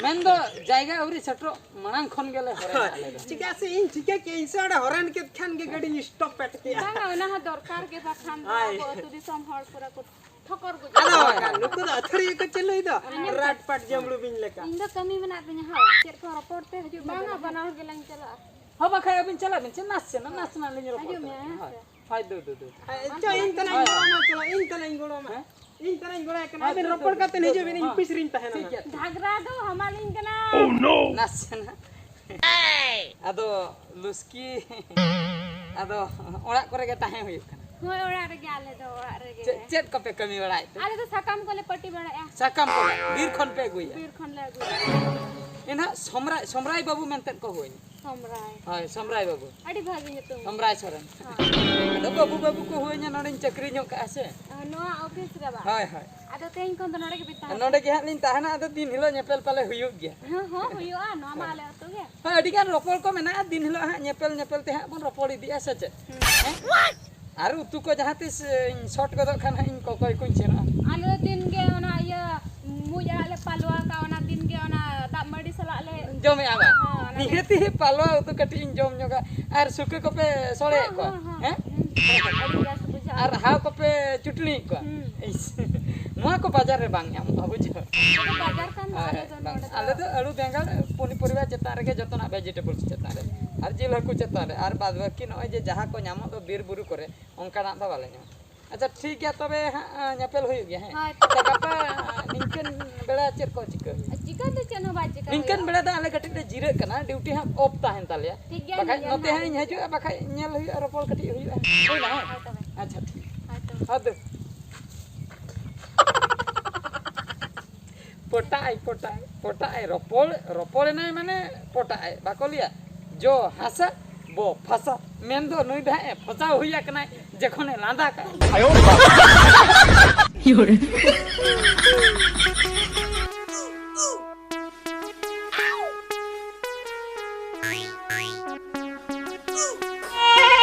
ᱢᱮᱱᱫᱚ ᱡᱟᱭᱜᱟ ᱟᱹᱣᱨᱤ ᱥᱮᱴᱮᱨᱚᱜ ᱢᱟᱲᱟᱝ ᱠᱷᱚᱱ ᱜᱮᱞᱮ ᱦᱚᱨᱮᱱᱟ ᱟᱞᱮ ᱫᱚ᱾ ᱪᱮᱫᱟᱜ ᱥᱮ ᱤᱧ ᱪᱤᱠᱟᱹ ᱠᱮᱜᱼᱟᱹᱧ ᱥᱮ ᱚᱸᱰᱮ ᱦᱚᱨᱮᱱ ᱠᱮᱫ ᱠᱷᱟᱱ ᱜᱮ ᱜᱟᱹᱰᱤᱧ ᱥᱴᱚᱯ ᱯᱮᱴ ᱠᱮᱜᱼᱟ᱾ ᱵᱟᱝᱟ, ᱚᱱᱟ ᱦᱚᱸ ᱫᱚᱨᱠᱟᱨ ᱜᱮ, ᱵᱟᱠᱷᱟᱱ ᱫᱚ ᱦᱳᱭ᱾ ᱟᱵᱚ ᱟᱹᱛᱩ ᱫᱤᱥᱚᱢ ᱦᱚᱲ ᱯᱩᱨᱟᱹ ᱠᱚ ᱴᱷᱚᱠᱚᱨ ᱜᱩᱡᱩᱜᱼᱟ᱾ ᱟᱫᱚ ᱵᱟᱠᱷᱟᱱ ᱱᱩᱠᱩ ᱫᱚ ᱟᱹᱛᱷᱟᱹᱲᱤ ᱜᱮᱠᱚ ᱪᱟᱹᱞᱩᱭ ᱫᱚ, ᱟᱸᱡᱚᱢ ᱨᱟᱴ ᱯᱟᱴ ᱡᱟᱹᱢᱲᱩ ᱵᱤᱧ ᱞᱮᱠᱟ᱾ ᱤᱧ ᱫᱚ ᱠᱟᱹᱢᱤ ᱢᱮᱱᱟᱜ ᱛᱤᱧᱟ, ᱦᱳᱭ᱾ ᱪᱮᱫ ᱠᱚ ᱨᱚᱯᱚᱲ ᱛᱮ ᱦᱤᱡᱩᱜ ᱢᱮ ᱵᱟᱝᱟ, ᱫᱮᱞᱟ᱾ ᱵᱟᱱᱟ ᱦᱚᱲ ᱜᱮᱞᱟᱝ ᱪᱟᱞᱟᱜᱼᱟ᱾ ᱦᱚᱸ, ᱵᱟᱠᱷᱟᱡ ᱟᱹᱵᱤᱱ ᱪᱟᱞᱟᱜ ᱵᱤᱱ ᱥᱮ, ᱱᱟᱥᱮᱱᱟᱜ, ᱱᱟᱥᱮᱱᱟᱜ ᱞᱤᱧ ᱨᱚᱯᱚᱲ ᱦᱤᱡᱩᱜ ᱢᱮ, ᱠᱟᱱᱟ᱾ ᱦᱮᱸ ᱦᱳᱭ᱾ ᱥᱮ᱾ ᱦᱳᱭ, ᱫᱩ, ᱫᱩ, ᱫᱩ᱾ ᱦᱮᱸ, ᱪᱚ, ᱤᱧ ᱛᱟᱞᱟᱧ ᱦᱳᱭ᱾ ᱜᱚᱲᱚ ᱟᱢᱟ, ᱪᱚ, ᱤᱧ ᱛᱟᱞᱟᱧ ᱜᱚᱲᱚ ᱟᱢᱟ᱾ ᱦᱮᱸ? ᱤᱧ ᱛᱟᱞᱟᱧ ᱜᱚᱲᱚ ᱟᱭ ᱠᱟᱱᱟ᱾ ᱦᱮᱸ, ᱟᱹᱵᱤᱱ ᱫᱩ, ᱨᱚᱯᱚᱲ ᱫᱩ, ᱠᱟᱛᱮ ᱫᱩ, ᱦᱤᱡᱩᱜ ᱫᱩ, ᱵᱤᱱ, ᱤᱧ ᱦᱚᱸ᱾ ᱚᱯᱷᱤᱥ ᱨᱤᱧ ᱛᱟᱦᱮᱱᱟ ᱴᱷᱤᱠ ᱱᱟᱦᱟᱜ᱾ ᱜᱮᱭᱟ᱾ ᱡᱷᱟᱜᱽᱨᱟ ᱫᱚ ᱦᱟᱢᱟᱞᱤᱧ ᱠᱟᱱᱟ᱾ ᱱᱟᱥᱮᱱᱟᱜ᱾ ᱟᱫᱚ ᱞᱩᱥᱠᱤ, ᱟᱫᱚ ᱚᱲᱟᱜ ᱠᱚᱨᱮ ᱜᱮ ᱛᱟᱦᱮᱸ ᱦᱩᱭᱩᱜ ᱠᱟᱱᱟ? ᱦᱳᱭ, ᱚᱲᱟᱜ ᱨᱮᱜᱮ, ᱟᱞᱮ ᱫᱚ ᱚᱲᱟᱜ ᱨᱮᱜᱮ᱾ ᱪᱮᱫ, ᱪᱮᱫ ᱠᱚᱯᱮ ᱠᱟᱹᱢᱤ ᱵᱟᱲᱟᱭᱮᱫ ᱛᱮ? ᱟᱞᱮ ᱫᱚ ᱥᱟᱠᱟᱢ ᱠᱚᱞᱮ ᱯᱟᱹᱴᱤ ᱵᱟᱲᱟᱭᱟ᱾ ᱥᱟᱠᱟᱢ ᱠᱚ? ᱵᱤᱨ ᱠᱷᱚᱱ ᱯᱮ ᱟᱹᱜᱩᱭᱟ? ᱵᱤᱨ ᱠᱷᱚᱱ ᱞᱮ ᱟᱹᱜᱩᱭᱟ᱾ ᱮᱱᱦᱟᱜ ᱥᱚᱢᱨᱟᱭ, ᱥᱚᱢᱨᱟᱭ ᱵᱟᱹᱵᱩ ᱢᱮᱱᱛᱮ ᱠᱚ ᱦᱩᱭᱱᱟ᱾ ᱥᱚᱢᱨᱟᱭ᱾ ᱦᱳᱭ, ᱥᱚᱢᱨᱟᱭ ᱵᱟᱹᱵᱩ᱾ ᱟᱹᱰᱤ ᱵᱷᱟᱹᱜᱤ ᱧᱩᱛᱩᱢ᱾ ᱥᱚᱢᱨᱟᱭ ᱥᱚᱨᱮᱱ᱾ ᱦᱳᱭ᱾ ᱟᱫᱚ ᱵᱟᱹᱵᱩ, ᱵᱟᱹᱵᱩ ᱠᱚ ᱦᱩᱭᱱᱟ, ᱱᱚᱰᱮᱧ ᱪᱟᱹᱠᱨᱤ ᱧᱚᱜ ᱠᱟᱜᱼᱟ ᱥᱮ᱾ ᱱᱚᱣᱟ ᱚᱯᱷᱤᱥ ᱨᱮ ᱵᱟᱝ? ᱦᱳᱭ, ᱦᱳᱭ᱾ ᱟᱫᱚ ᱛᱮᱦᱮᱧ ᱠᱷᱚᱱ ᱫᱚ ᱱᱚᱰᱮ ᱜᱮᱵᱤᱱ ᱛᱟᱦᱮᱱᱟ? ᱱᱚᱰᱮ ᱜᱮ ᱦᱟᱸᱜ ᱞᱤᱧ ᱛᱟᱦᱮᱱᱟ, ᱟᱫᱚ ᱫᱤᱱ ᱦᱤᱞᱳᱜ ᱧᱮᱯᱮᱞ ᱯᱟᱞᱮ ᱦᱩᱭᱩᱜ ᱜᱮᱭᱟ᱾ ᱦᱮᱸ, ᱦᱚᱸ, ᱦᱩᱭᱩᱜᱼᱟ, ᱱᱚᱣᱟ ᱢᱟ ᱟᱞᱮ ᱟᱹᱛᱩ ᱜᱮ᱾ ᱦᱳᱭ, ᱟᱹᱰᱤ ᱜᱟᱱ ᱨᱚᱯᱚᱲ ᱠᱚ ᱢᱮᱱᱟᱜᱼᱟ, ᱫᱤᱱ ᱦᱤᱞᱳᱜ ᱦᱟᱸᱜ ᱧᱮᱯᱮᱞ, ᱧᱮᱯᱮᱞ ᱛᱮ ᱦᱟᱸᱜ ᱵᱚᱱ ᱨᱚᱯᱚᱲ ᱤᱫᱤᱜᱼᱟ, ᱥᱮ ᱪᱮᱫ? ᱦᱩᱸ᱾ ᱦᱮᱸ? ᱟᱨ ᱩᱛᱩ ᱠᱚ ᱡᱟᱦᱟᱸ ᱛᱤᱥ, ᱤᱧ ᱥᱚᱴ ᱜᱚᱫᱚᱜ ᱠᱷᱟᱱ ᱦᱟᱸᱜ ᱤᱧ ᱠᱚᱠᱚᱭ ᱠᱚᱧ ᱥᱮᱱᱚᱜᱼᱟ᱾ ᱟᱞᱮ ᱫᱚ ᱫᱤᱱ ᱜᱮ ᱚᱱᱟ ᱤᱭᱟᱹ ᱢᱩᱡ ᱟᱲᱟᱜ ᱞᱮ ᱯᱟᱞᱣᱟ ᱠᱟᱜᱼᱟ, ᱚᱱᱟ ᱫᱤᱱ ᱜᱮ ᱚᱱᱟ ᱫᱟᱜ ᱢᱟᱹᱰᱤ ᱥᱟᱞᱟᱜ ᱞᱮ ᱡᱚᱢᱮᱜᱼᱟ ᱵᱟᱝ? ᱦᱚᱸ, ᱚᱱᱟ ᱜᱮ᱾ ᱱᱤᱦᱟᱹᱛᱤ ᱯᱟᱞᱣᱟ ᱩᱛᱩ ᱠᱟᱹᱴᱤᱡ ᱤᱧ ᱡᱚᱢ ᱧᱚᱜᱟ᱾ ᱟᱨ ᱥᱩᱠᱟᱹ ᱠᱚᱯᱮ ᱥᱚᱲᱮᱭᱮᱫ ᱦᱚᱸ, ᱠᱚᱣᱟ? ᱦᱚᱸ, ᱦᱚᱸ᱾ ᱦᱮᱸ? ᱦᱩᱸ᱾ ᱟᱹᱰᱤ ᱵᱮᱥ ᱵᱩᱡᱷᱟᱹᱜᱼᱟ᱾ ᱟᱨ ᱦᱟᱣ ᱠᱚᱯᱮ ᱪᱩᱴᱲᱤᱭᱮᱫ ᱠᱚᱣᱟ? ᱦᱩᱸ᱾ ᱤᱥ, ᱱᱚᱣᱟ ᱠᱚ ᱵᱟᱡᱟᱨ ᱨᱮ ᱵᱟᱝ ᱧᱟᱢᱚᱜᱼᱟ, ᱵᱩᱡᱷᱟᱹᱣ᱾ ᱵᱟᱡᱟᱨ ᱠᱟᱱ ᱫᱚ ᱦᱳᱭ, ᱟᱞᱮ ᱫᱚ ᱵᱟᱝ᱾ ᱱᱚᱰᱮ ᱫᱚ᱾ ᱟᱞᱮ ᱫᱚ ᱟᱹᱞᱩ, ᱵᱮᱸᱜᱟᱲ, ᱯᱚᱱᱤᱯᱚᱨᱤᱵᱟ ᱪᱮᱛᱟᱱ ᱨᱮᱜᱮ, ᱡᱚᱛᱚᱱᱟᱜ ᱵᱷᱮᱡᱤᱴᱮᱵᱚᱞᱥ ᱪᱮᱛᱟᱱ ᱨᱮ, ᱟᱨ ᱡᱤᱞ ᱦᱟᱹᱠᱩ ᱪᱮᱛᱟᱱ ᱨᱮ, ᱟᱨ ᱵᱟᱫ ᱵᱟᱹᱠᱤ ᱱᱚᱜᱼᱚᱭ ᱡᱮ ᱡᱟᱦᱟᱸ ᱠᱚ ᱧᱟᱢᱚᱜ ᱫᱚ ᱵᱤᱨ ᱵᱩᱨᱩ ᱠᱚᱨᱮ, ᱚᱱᱠᱟᱱᱟᱜ ᱫᱚ ᱵᱟᱞᱮ ᱧᱟᱢᱟ᱾ ᱟᱪᱪᱷᱟ, ᱴᱷᱤᱠ ᱜᱮᱭᱟ, ᱛᱚᱵᱮ ᱦᱟᱸᱜ ᱧᱮᱯᱮᱞ ᱦᱩᱭᱩᱜ ᱜᱮᱭᱟ᱾ ᱦᱮᱸ, ᱦᱳᱭ᱾ ᱛᱚ ᱜᱟᱯᱟ ᱱᱤᱝᱠᱟᱹᱱ ᱵᱮᱲᱟ ᱪᱮᱫ ᱠᱚ ᱪᱤᱠᱟᱹ ᱦᱩᱭᱩᱜᱼᱟ? ᱪᱤᱠᱟᱹ ᱫᱚ ᱪᱮᱫ ᱦᱚᱸ ᱵᱟᱭ ᱪᱤᱠᱟᱹ ᱱᱤᱝᱠᱟᱹᱱ ᱦᱩᱭᱩᱜᱼᱟ᱾ ᱵᱮᱲᱟ ᱫᱚ ᱟᱞᱮ ᱠᱟᱹᱴᱤᱡ ᱞᱮ ᱡᱤᱨᱟᱹᱜ ᱠᱟᱱᱟ, ᱰᱤᱭᱩᱴᱤ ᱦᱟᱸᱜ ᱚᱯᱷ ᱛᱟᱦᱮᱱ ᱛᱟᱞᱮᱭᱟ᱾ ᱴᱷᱤᱠ ᱜᱮᱭᱟ, ᱵᱟᱠᱷᱟᱡ ᱧᱮᱞ ᱱᱚᱛᱮ ᱧᱟᱢ ᱦᱟᱸᱜ ᱤᱧ ᱦᱩᱭᱩᱜᱼᱟ᱾ ᱦᱤᱡᱩᱜᱼᱟ, ᱵᱟᱠᱷᱟᱡ ᱧᱮᱞ ᱦᱩᱭᱩᱜᱼᱟ, ᱨᱚᱯᱚᱲ ᱠᱟᱹᱴᱤᱡ ᱦᱩᱭᱩᱜᱼᱟ᱾ ᱦᱩᱭᱱᱟ, ᱦᱮᱸ? ᱦᱳᱭ ᱛᱚᱵᱮ᱾ ᱟᱪᱪᱷᱟ, ᱴᱷᱤᱠ᱾ ᱦᱳᱭ ᱛᱚᱵᱮ᱾ ᱦᱟᱛ ᱫᱮ᱾ ᱯᱚᱴᱟᱜ ᱟᱭ, ᱯᱚᱴᱟᱜ ᱟᱭ, ᱯᱚᱴᱟᱜ ᱟᱭ, ᱨᱚᱯᱚᱲ, ᱨᱚᱯᱚᱲ ᱮᱱᱟᱭ ᱢᱟᱱᱮ ᱯᱚᱴᱟᱜ ᱟᱭ᱾ ᱵᱟᱠᱚ ᱞᱟᱹᱭᱟ, "ᱡᱚ ᱦᱟᱥᱟ, ᱵᱚ ᱯᱷᱟᱥᱟ", ᱢᱮᱱᱫᱚ ᱱᱩᱭ ᱫᱚ ᱦᱟᱸᱜ ᱮ ᱯᱷᱟᱥᱟᱣ ᱦᱩᱭ ᱟᱠᱟᱱᱟᱭ, ᱡᱚᱠᱷᱚᱱᱮ ᱞᱟᱸᱫᱟ ᱠᱟᱜᱼᱟ᱾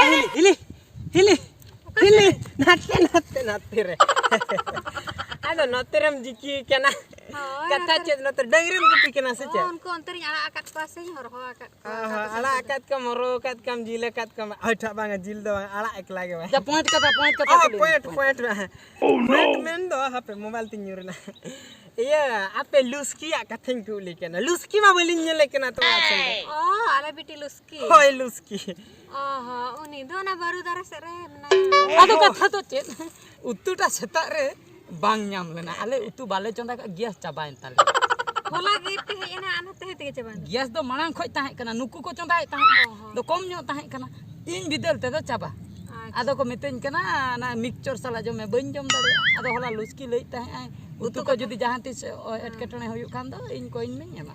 ᱦᱤᱞᱤ, ᱦᱤᱞᱤ, ᱦᱤᱞᱤ, ᱦᱤᱞᱤ, ᱱᱟᱛᱮ, ᱱᱟᱛᱮ, ᱱᱟᱛᱮ ᱨᱮ᱾ ᱟᱫᱚ ᱱᱚᱛᱮ ᱨᱮᱢ ᱡᱤᱠᱤ ᱠᱟᱱᱟ᱾ ᱦᱳᱭ, ᱠᱟᱛᱷᱟ ᱱᱚᱛᱮ ᱪᱮᱫ, ᱱᱚᱛᱮ ᱰᱟᱹᱝᱨᱤᱢ ᱜᱩᱯᱤ ᱠᱟᱱᱟ ᱥᱮ ᱚ, ᱪᱮᱫ? ᱩᱱᱠᱩ ᱚᱱᱛᱮ ᱨᱤᱧ ᱟᱲᱟᱜ ᱟᱠᱟᱫ ᱠᱚᱣᱟ ᱥᱮᱧ ᱦᱚᱨᱦᱚ ᱟᱠᱟᱫ ᱠᱚᱣᱟ᱾ ᱦᱚᱸ, ᱦᱚᱸ, ᱟᱲᱟᱜ ᱟᱠᱟᱫ ᱠᱚᱣᱟᱢ, ᱦᱚᱨᱦᱚ ᱟᱠᱟᱫ ᱠᱚᱣᱟᱢ, ᱡᱤᱞ ᱟᱠᱟᱫ ᱠᱚᱣᱟᱢ᱾ ᱦᱳᱭ, ᱴᱷᱟᱜ ᱵᱟᱝᱟ, ᱡᱤᱞ ᱫᱚ ᱵᱟᱝ, ᱟᱲᱟᱜ ᱮᱠᱞᱟ ᱜᱮ ᱵᱟᱝ᱾ ᱡᱟ, point ᱠᱟᱛᱷᱟ, point ᱠᱟᱛᱷᱟ ᱚ, ᱠᱚ ᱞᱟᱹᱭ point, ᱢᱮ, point, ᱵᱟᱝ᱾ ᱯᱚᱭᱮᱱᱴ ᱢᱮᱱ ᱫᱚ, ᱦᱟᱯᱮ, ᱢᱳᱵᱟᱭᱤᱞ ᱛᱤᱧ ᱧᱩᱨ ᱮᱱᱟ᱾ ᱤᱭᱟᱹ, ᱟᱯᱮ ᱞᱩᱥᱠᱤᱭᱟᱜ ᱠᱟᱛᱷᱟᱧ ᱠᱩᱞᱤ ᱠᱟᱱᱟ᱾ ᱞᱩᱥᱠᱤ ᱢᱟ ᱵᱟᱹᱞᱤᱧ ᱧᱮᱞᱮ ᱠᱟᱱᱟ ᱛᱚ, ᱟᱥᱚᱞ ᱨᱮ᱾ ᱚ, ᱟᱞᱮ ᱵᱤᱴᱤ ᱞᱩᱥᱠᱤ᱾ ᱦᱳᱭ, ᱞᱩᱥᱠᱤ᱾ ᱚ ᱦᱚᱸ, ᱩᱱᱤ ᱫᱚ ᱚᱱᱟ ᱵᱟᱹᱨᱩ ᱫᱟᱨᱮ ᱥᱮᱫ ᱨᱮ ᱢᱮᱱᱟᱭᱟ᱾ ᱟᱫᱚ ᱠᱟᱛᱷᱟ ᱫᱚ ᱪᱮᱫ? ᱩᱛᱩᱴᱟ ᱥᱮᱛᱟᱜ ᱨᱮ ᱵᱟᱝ ᱧᱟᱢ ᱞᱮᱱᱟ᱾ ᱟᱞᱮ ᱩᱛᱩ ᱵᱟᱞᱮ ᱪᱚᱸᱫᱟ ᱠᱟᱜ, ᱜᱮᱥ ᱪᱟᱵᱟᱭᱮᱱ ᱛᱟᱞᱮᱭᱟ᱾ ᱦᱚᱞᱟ ᱜᱮ ᱯᱮ ᱦᱮᱡ ᱮᱱᱟ, ᱟᱨ ᱱᱚᱛᱮ ᱦᱮᱡ ᱛᱮᱜᱮ ᱪᱟᱵᱟᱭᱮᱱᱟ᱾ ᱜᱮᱥ ᱫᱚ ᱢᱟᱲᱟᱝ ᱠᱷᱚᱡ ᱛᱟᱦᱮᱸ ᱠᱟᱱᱟ, ᱱᱩᱠᱩ ᱠᱚ ᱪᱚᱸᱫᱟᱭᱮᱫ ᱛᱟᱦᱮᱸᱫ ᱚ ᱦᱚᱸ᱾ ᱫᱚ ᱠᱚᱢ ᱧᱚᱜ ᱛᱟᱦᱮᱸ ᱠᱟᱱᱟ, ᱤᱧ ᱵᱤᱫᱟᱹᱞ ᱛᱮᱫᱚ ᱪᱟᱵᱟ᱾ ᱟᱪᱪᱷᱟ᱾ ᱟᱫᱚ ᱠᱚ ᱢᱤᱛᱟᱹᱧ ᱠᱟᱱᱟ, "ᱚᱱᱟ ᱢᱤᱠᱥᱪᱚᱨ ᱥᱟᱞᱟᱜ ᱡᱚᱢ ᱢᱮ", ᱵᱟᱹᱧ ᱡᱚᱢ ᱫᱟᱲᱮᱭᱟᱜᱼᱟ᱾ ᱟᱫᱚ ᱦᱚᱞᱟ ᱞᱩᱥᱠᱤ ᱞᱟᱹᱭᱮᱫ ᱛᱟᱦᱮᱸᱫ ᱟᱭ, "ᱩᱛᱩ ᱠᱚ ᱡᱩᱫᱤ ᱡᱟᱦᱟᱸ ᱛᱤᱥ ᱚ, ᱮᱴᱠᱮᱴᱚᱬᱮ ᱦᱩᱭᱩᱜ ᱠᱷᱟᱱ ᱫᱚ ᱤᱧ ᱠᱚᱭᱤᱧ ᱢᱮᱧ ᱮᱢᱟ."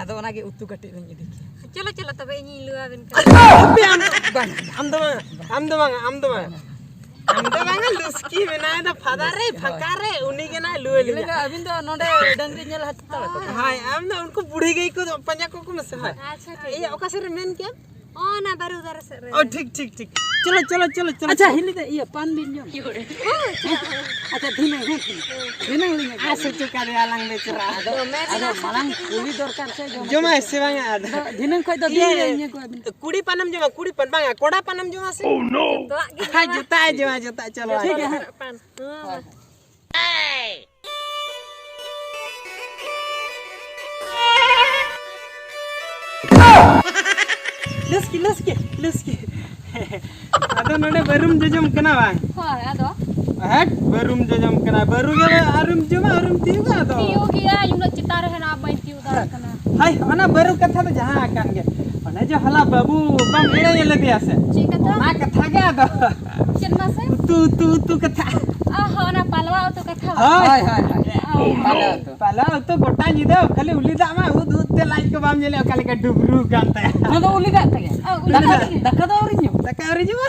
ᱟᱫᱚ ᱚᱱᱟᱜᱮ ᱩᱛᱩ ᱠᱟᱹᱴᱤᱡ ᱞᱤᱧ ᱤᱫᱤ ᱠᱮᱭᱟ᱾ ᱪᱚᱞᱚ, ᱪᱚᱞᱚ, ᱛᱚᱵᱮ ᱤᱧᱤᱧ ᱞᱩᱣᱟᱵᱮᱱ ᱠᱟᱱᱟ᱾ ᱦᱟᱯᱮ, ᱟᱢ ᱫᱚ ᱵᱟᱝ, ᱟᱢ ᱫᱚ ᱵᱟᱝ, ᱟᱢ ᱫᱚ ᱵᱟᱝ, ᱟᱢ ᱫᱚ ᱵᱟᱝᱟ, ᱞᱩᱥᱠᱤ ᱢᱮᱱᱟᱭ ᱫᱚ ᱯᱷᱟᱫᱟ ᱨᱮ, ᱯᱷᱟᱸᱠᱟ ᱨᱮ, ᱩᱱᱤ ᱜᱮ ᱱᱟᱭ ᱞᱩᱣᱟᱹ ᱞᱤᱧᱟ᱾ ᱟᱹᱵᱤᱱ ᱫᱚ ᱱᱚᱰᱮ ᱰᱟᱹᱝᱨᱤ ᱧᱮᱞ ᱦᱟᱛᱟᱲ ᱠᱚ ᱵᱤᱱ᱾ ᱦᱳᱭ᱾ ᱟᱢ ᱫᱚ ᱩᱱᱠᱩ ᱵᱩᱲᱦᱤ ᱜᱟᱹᱭ ᱠᱚ ᱯᱟᱸᱡᱟ ᱠᱚ ᱢᱮᱥᱮ, ᱦᱳᱭ᱾ ᱟᱪᱪᱷᱟ, ᱴᱷᱤᱠ ᱤᱭᱟᱹ, ᱜᱮᱭᱟ᱾ ᱚᱠᱟ ᱥᱮᱫ ᱨᱮ ᱢᱮᱱ ᱠᱮᱫ? ᱚ, ᱚᱱᱟ ᱵᱟᱹᱨᱩ ᱫᱟᱨᱮ ᱥᱮᱫ ᱨᱮ᱾ ᱚ, ᱴᱷᱤᱠ, ᱴᱷᱤᱠ, ᱴᱷᱤᱠ᱾ ᱪᱚᱞᱚ, ᱪᱚᱞᱚ, ᱪᱚᱞᱚ, ᱪᱚᱞᱚ᱾ ᱟᱪᱪᱷᱟ, ᱦᱤᱞᱤ ᱫᱟ, ᱤᱭᱟᱹ, ᱯᱟᱱ ᱵᱤᱱ ᱡᱚᱢ? ᱟᱪᱪᱷᱟ, ᱫᱷᱤᱱᱟᱹᱝ, ᱦᱮᱸ, ᱫᱷᱤᱱᱟᱹᱝ᱾ ᱫᱷᱤᱱᱟᱹᱝ ᱞᱤᱧ ᱟᱹᱜᱩᱭᱟ᱾ ᱟᱨ ᱥᱩᱪᱩ ᱠᱟᱫᱮᱭᱟ ᱞᱟᱝ ᱵᱮᱪᱟᱨᱟ᱾ ᱟᱫᱚ, ᱟᱫᱚ ᱢᱟᱲᱟᱝ ᱠᱩᱞᱤ ᱫᱚᱨᱠᱟᱨ ᱥᱮ ᱡᱚᱢ? ᱡᱚᱢᱟᱭ ᱥᱮ ᱵᱟᱝᱟ ᱟᱫᱚ? ᱟᱫᱚ ᱫᱷᱤᱱᱟᱹᱝ ᱠᱷᱚᱡ ᱫᱚ ᱫᱤᱱ ᱤᱭᱟᱹ, ᱨᱮ ᱤᱧ ᱟᱹᱜᱩ ᱟᱵᱤᱱᱟ᱾ ᱠᱩᱲᱤ ᱯᱟᱱᱮᱢ ᱡᱚᱢᱟ, ᱠᱩᱲᱤ ᱯᱟᱱ, ᱵᱟᱝᱟ, ᱠᱚᱲᱟ ᱯᱟᱱᱮᱢ ᱡᱚᱢᱟ ᱥᱮ? ᱡᱚᱛᱚᱣᱟᱜ ᱜᱮ ᱦᱮᱸ, ᱡᱚᱢᱟ᱾ ᱡᱚᱛᱚᱣᱟᱜ ᱡᱚᱢᱟ, ᱡᱚᱛᱚᱣᱟᱜ, ᱪᱚᱞᱚ᱾ ᱴᱷᱤᱠ ᱟᱫᱚ ᱜᱮᱭᱟ᱾ ᱦᱟᱸᱜ᱾ ᱯᱟᱱ᱾ ᱦᱮᱸ᱾ ᱦᱳᱭ᱾ ᱞᱩᱥᱠᱤ, ᱞᱩᱥᱠᱤ, ᱞᱩᱥᱠᱤ᱾ ᱟᱫᱚ ᱱᱚᱰᱮ ᱵᱟᱹᱨᱩᱢ ᱡᱚᱡᱚᱢ ᱠᱟᱱᱟ ᱵᱟᱝ? ᱦᱳᱭ, ᱟᱫᱚ? ᱦᱮᱴ, ᱵᱟᱹᱨᱩᱢ ᱡᱚᱡᱚᱢ ᱠᱟᱱᱟ᱾ ᱵᱟᱹᱨᱩ ᱜᱮ ᱟᱹᱣᱨᱤᱢ ᱡᱚᱢᱟ, ᱟᱹᱣᱨᱤᱢ ᱛᱤᱭᱩᱜᱟ ᱟᱫᱚ? ᱛᱤᱭᱩᱜ ᱜᱮᱭᱟ, ᱩᱱᱟᱹᱜ ᱪᱮᱛᱟᱱ ᱨᱮ ᱦᱮᱱᱟᱜᱼᱟ, ᱵᱟᱹᱧ ᱛᱤᱭᱩᱜ ᱫᱟᱲᱮᱭᱟᱜ ᱠᱟᱱᱟ᱾ ᱦᱟᱭ, ᱚᱱᱟ ᱵᱟᱹᱨᱩ ᱠᱟᱛᱷᱟ ᱫᱚ ᱡᱟᱦᱟᱸ ᱟᱠᱟᱱ ᱜᱮ᱾ ᱚᱱᱮ ᱡᱮ ᱦᱚᱞᱟ ᱵᱟᱹᱵᱩ ᱵᱟᱢ ᱮᱲᱮ ᱞᱮᱫᱮᱭᱟ ᱥᱮ? ᱪᱮᱫ ᱠᱟᱛᱷᱟ? ᱚᱱᱟ ᱠᱟᱛᱷᱟ ᱜᱮ ᱟᱫᱚ᱾ ᱪᱮᱫ ᱢᱟᱥᱮ? ᱩᱛᱩ, ᱩᱛᱩ, ᱩᱛᱩ ᱠᱟᱛᱷᱟ᱾ ᱚ ᱦᱚᱸ, ᱚᱱᱟ ᱯᱟᱞᱣᱟ ᱩᱛᱩ ᱠᱟᱛᱷᱟ? ᱦᱳᱭ᱾ ᱦᱳᱭ, ᱦᱳᱭ, ᱦᱳᱭ᱾ ᱚ᱾ ᱯᱟᱞᱣᱟ ᱩᱛᱩ᱾ ᱯᱟᱞᱣᱟ ᱩᱛᱩ ᱜᱚᱴᱟ ᱧᱤᱫᱟᱹ ᱠᱷᱟᱹᱞᱤ ᱩᱞᱤ ᱫᱟᱜ ᱢᱟ ᱩᱫ ᱩᱫ ᱛᱮ ᱞᱟᱡ ᱠᱚ ᱵᱟᱢ ᱧᱮᱞᱮᱫ ᱚᱠᱟ ᱞᱮᱠᱟ ᱰᱩᱵᱨᱩ ᱠᱟᱱ ᱛᱟᱭᱟ᱾ ᱚᱱᱟ ᱫᱚ ᱩᱞᱤ ᱫᱟᱜ ᱛᱮᱜᱮ᱾ ᱚ, ᱩᱞᱤ ᱫᱟᱜ ᱫᱟᱠᱟ, ᱛᱮᱜᱮ᱾ ᱫᱟᱠᱟ ᱫᱚ ᱟᱹᱣᱨᱤ ᱧᱚᱢ᱾ ᱫᱟᱠᱟ ᱟᱹᱣᱨᱤ ᱡᱚᱢᱟ?